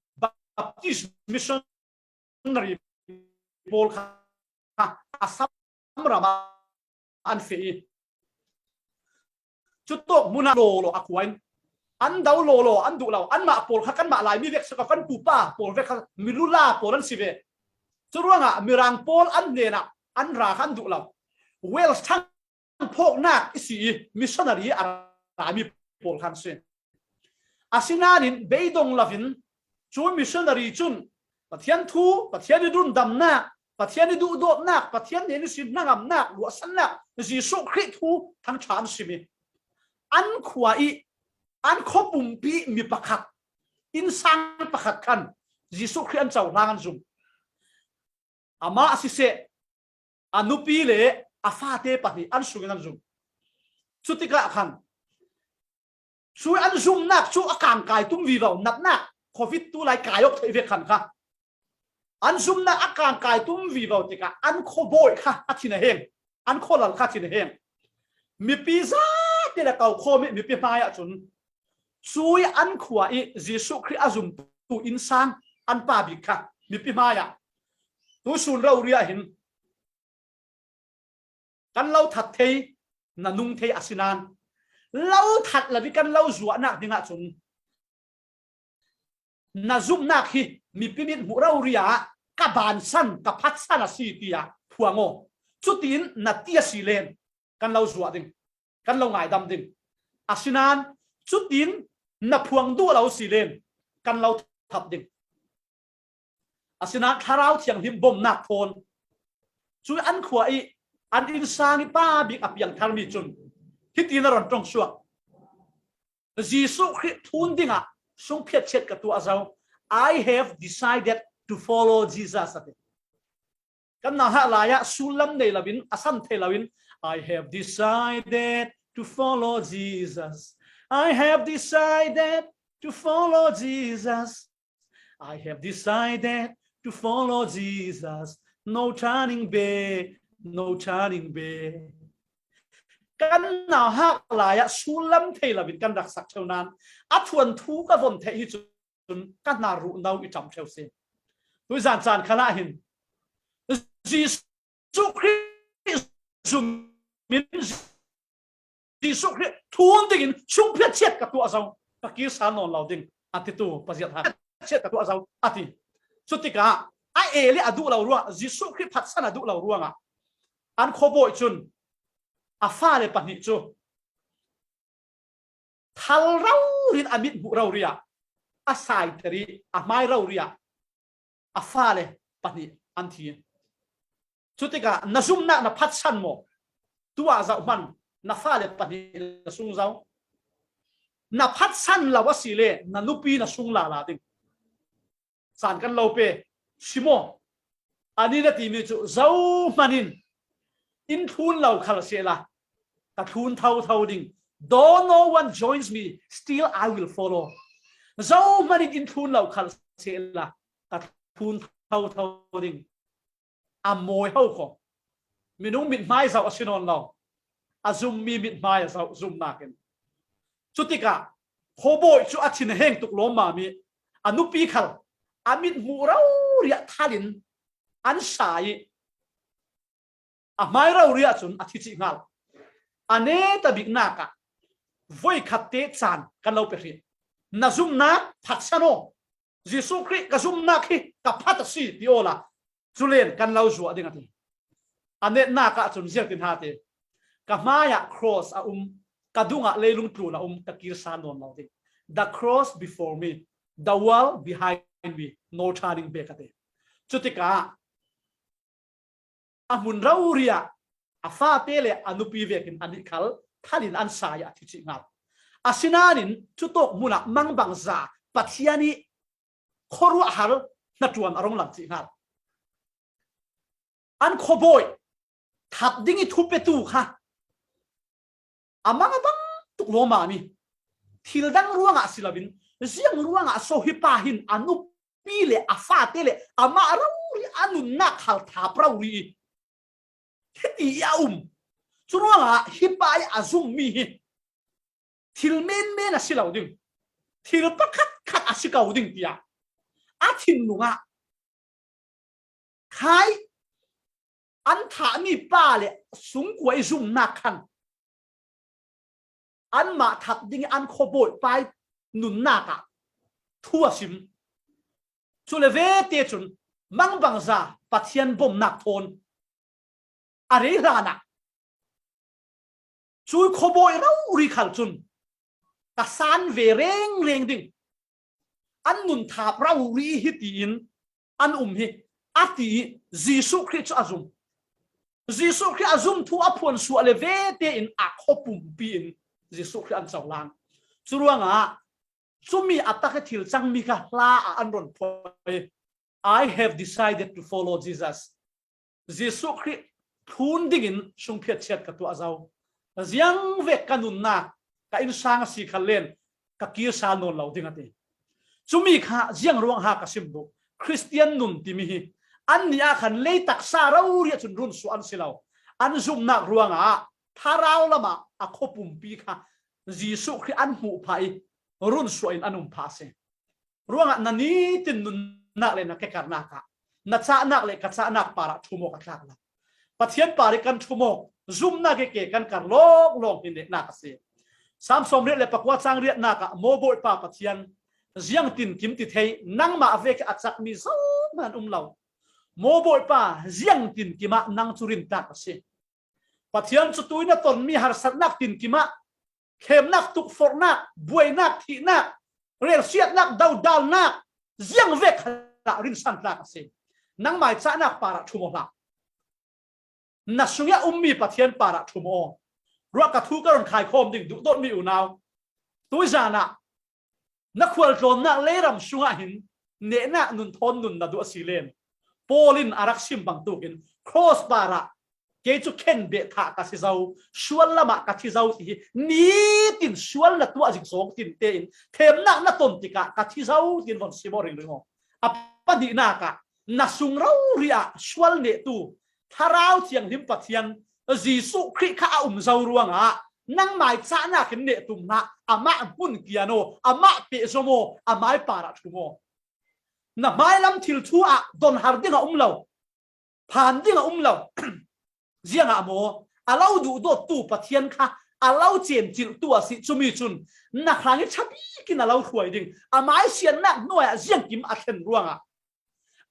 Baptist missionary pawl kha Assam ram ah an feh i, cutuk mun ah lawlaw a khua in an do lawlaw an duh lo. Anmah pawl kha kanmah Laimi vek si ko, kan pupa pawl vek kha milula pawl an si ve. Curuangah Mirang pawl an hnenah an ra kha an duh lo. Wales thang phawknak i si i missionary a rami pawl khan si. Asinain beidong lovin cu missionary cun Pathian thu, Pathian i rundamnak, Pathian i duhdawtnak, Pathian hnen i sin hnangamnak, ruahsannak, Jesuh Khrih thu thangṭha an sim i an khua i an khuapumpi mi pakhat, innsang pakhat khan Jesuh Khrih an cohlang an zum. Amah a siseh, a nupi le a fate pahnih an sungin an zum. Cutikah khan cu an zumnak cu a kangkai tum vivo, natnak covid tu lai kai awk theih vek khan kha an zumnak a kangkai tum vivo tikah an khuabawi kha a thin a heng, an khualal kha a thin a heng. Mipi zate le ko khawm i mipi hmai ah cun cui an khua i Jesuh Khrih a zumtu innsang an pa bik kha mipi hmai ah tuisun rori ah hin kan lo that thei, na nung thei a si nain lo that lo i kan lo zuahnak dingah cun na zumnak hi mipi mit hmuh rori ah ka bansan, ka phatsan a si tiah phuang aw. Cutin na ti a si len kan lo zuah ding, kan lo ngaidam ding. Asinain cutin na phuang duh lo si len kan lo thap ding. Asinain Thlarau Thianghlim bomnak thawn cu an khua i an innsang i pa bik a piangtharmi cun hitin a ron ṭong suak. Jesuh Khrih thun dingah sungphiat chiat ka tuah zo. I have decided to follow Jesus, a ti. Kan nauhak lai ah sullam nei loin, a san thei loin, I have decided to follow Jesus. I have decided to follow Jesus. I have decided to follow Jesus. No turning back, no turning back. Kan nauhak lai ah sullam thei loin kan rak sak ṭheu nain a thuanthu ka von theih hi cun ka hna ruh no i ṭam ṭheu si. Tui zan caan khalah hin Jesuh Khrih zum in Jesuh Khrih thun dingin sungphiat chiat ka tuah zo, ka kir sal nawn lo ding, a titu paziat ha chiat ka tuah zo, a ti. Cutikah a el i a duh lo ruang, Jesuh Khrih phatsan a duh lo ruangah an khuabawi cun a fale pahnih cu thal rori in a mit hmuh rori ah a saiter i a hmai rori ah a fale pahnih an thi. Cutikah na zumnak na phatsan maw? Tuah zoh hmanh na fale pahnih na sung zo. Na phatsan lo a si le na nupi na sung lala ding. Caan kan lo pe si maw? Ani na timi cu zohman in in thlun lo khal sehla ka thlun thotho ding. Though no one joins me, still I will follow. Zohman in in thlun lo khal sehla ka thlun thotho ding. A mawi ho ko. Minung mithmai zoh a si nawn lo. A zummi mithmai a zoh zumnak in. Cutikah khuabawi cu a thin a heng tuk lawmmam i a nupi khal a mit hmuh rori ah thal in an sa i a hmai rori ah cun a thi cih hngal. A neta biknak ah voikhat te caan kan lo pe hrih. Na zumnak phatsan aw. Jesuh Khrih ka zumnak hi ka phat a si ti awla, culen kan lo zuah ding a ti. A netnak ah cun ziangtin ha ti, ka hmaiah cross a um, ka dungah leilung tlun a um, ka kir sal nawn lo ding. The cross before me, the world behind me, no turning back a ti. Cutikah a hmun rori ah a fate le a nupi vekin anih khal thalin an sai ah a thi cih ngal. Asinain cutawk hmunah mangbangza Pathian ih khuaruahhar hnaṭuan a rung lang cih ngal. An khuabawi thap ding ih thupetu kha a mang a bang tuk lawmam ih, thil dang ruangah si loin, ziang ruangah so hi pa hin a nupi le a fate le amah rori a nunnak khal thap rori ih, hiti ih a um. Curuangah hi pa ih a zummi hi thil menmen a si lo ding, thil pakhatkhat a si ko ding tiah a thinlung ah khai an thahmi pa le sungkua ih zumnak khan anmah thap ding ih an khuabawi pa ih nunnak ah thu a sim. Cule vete cun mangbangza Pathian bomnak thawn a rei hlanah, cui khuabawi rori khal cun ka san ve rengreng ding, an nun thap rori hi tiin an um hi, a ti ih Jesuh Khrih cu a zum. Jesuh Khrih a zum thu a phuansuah le vete in a khua pumpi in Jesuh Khrih an cohlang. Curuangah cumi a tak ih thil cangmi kha hla ah an run phuai. I have decided to follow Jesus. Jesuh Khrih thlun dingin sungphiat chiat ka tuah zo. Ziangvek ka nunnak ka innsang a si khallen ka kir sal nawn lo ding a ti. Cumi kha ziang ruang ha ka sim duh. Khristian nun timi hi annih ah khan lei taksa rori ah cun runsuah an si lo. An zumnak ruangah thlarau lamah a khua pumpi kha Jesuh Khrih an hmuh phah ih runsuah in an um phah a si. Ruangah na nitin nunnak le na kekarnak ah, na cahnak le ka cahnak parah ṭhum aw ka tlak lo. Pathian parih kan ṭhum aw, zumnak ih ke kan kar lawnglawng hi nehnak a si. Sam sawmriat le pakua cang riatnak ah, Maw Bawipa Pathian, ziang tinkim ti thei, nangmah vek ih a cakmi zohman an um lo. Maw Bawipa, ziang tinkim ah nang cu rintak a si. Pathian cu tui na tonmi harsatnak tinkim ah, khemnak, tukforhnak, buainak, thihnak, relsiatnak, dodalnak, ziangvek khalah rinsan tlak a si. Nangmah ih cahnak parah ṭhum aw hlah. Na sungih a ummi Pathian parah ṭhum aw. Ruah, ka thu ka run khaikhawm ding, duhdawtmi unau. Tuizan ah na khualtlawnnak leiram sungah hin nehnak nun thawn nun na duh a si len, Paul in a rak sim bangtukin, cross parah kei cu khenbeh thah ka si zo, sual lamah ka thi zo ti hi nitin sual na tuah zik zawng tinte in themnak na ton tikah ka thi zo tiin von sim aw ringring aw. A pahnihnak ah na sung rori ah sual nehtu Thlarau Thianghlim Pathian Jesuh Khrih kha a um zo ruangah nangmah ih cahnak in neh tum hlah, amah hmun kian aw, amah pehzom aw, amah ih parah ṭhum aw. Na hmailam thil thu ah donhar ding a um lo, phan ding a um lo. Ziangah maw, a lo duhdawttu Pathian kha a lo cencilhtu a si, cumi cun na hrang ih ṭha bikin a lo hruai ding, amah ih siannak hnuai ah ziangkim a thlen ruangah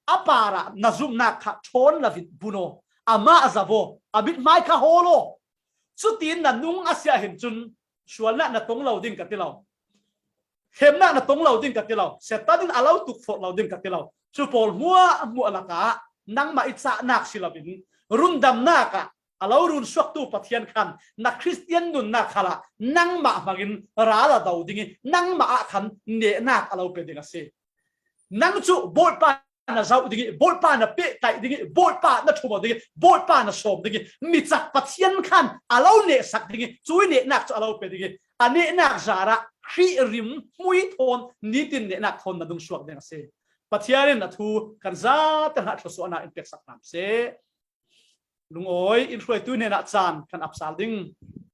a parah na zumhnak kha ṭhawn lo in bun aw, amah a zau aw, a mithmai kha hawl aw. Cutiin na nung a si ahhin cun sualnak na tong lo ding ka ti lo, themnak na tong lo ding ka ti lo, Satan in a lo tukforh lo ding ka ti lo. Cu pawl hmuahhmuah lakah nangmah ih cahnak si loin rundamnak ah a lo runsuaktu Pathian khan na Khristian nunnak khalah nangmah hmangin ral a do ding ih nangmah ah khan nehnak a lo pe ding a si. Nang cu Bawipa na zoh ding ih, Bawipa na pehtlaih ding ih, Bawipa na ṭhum aw ding ih, Bawipa na sawm ding ih, mi cak Pathian khan a lo nehsak ding ih, cui nehnak cu a lo pe ding ih, a nehnak zarah Khrih rim hmui thawn nitin nehnak thawn na dungsuak ding a si. Pathian in a thu kan zate hna thluasuahnak in peksak hram seh. Lungawi in hruaitu hnenah caan kan ap sal ding.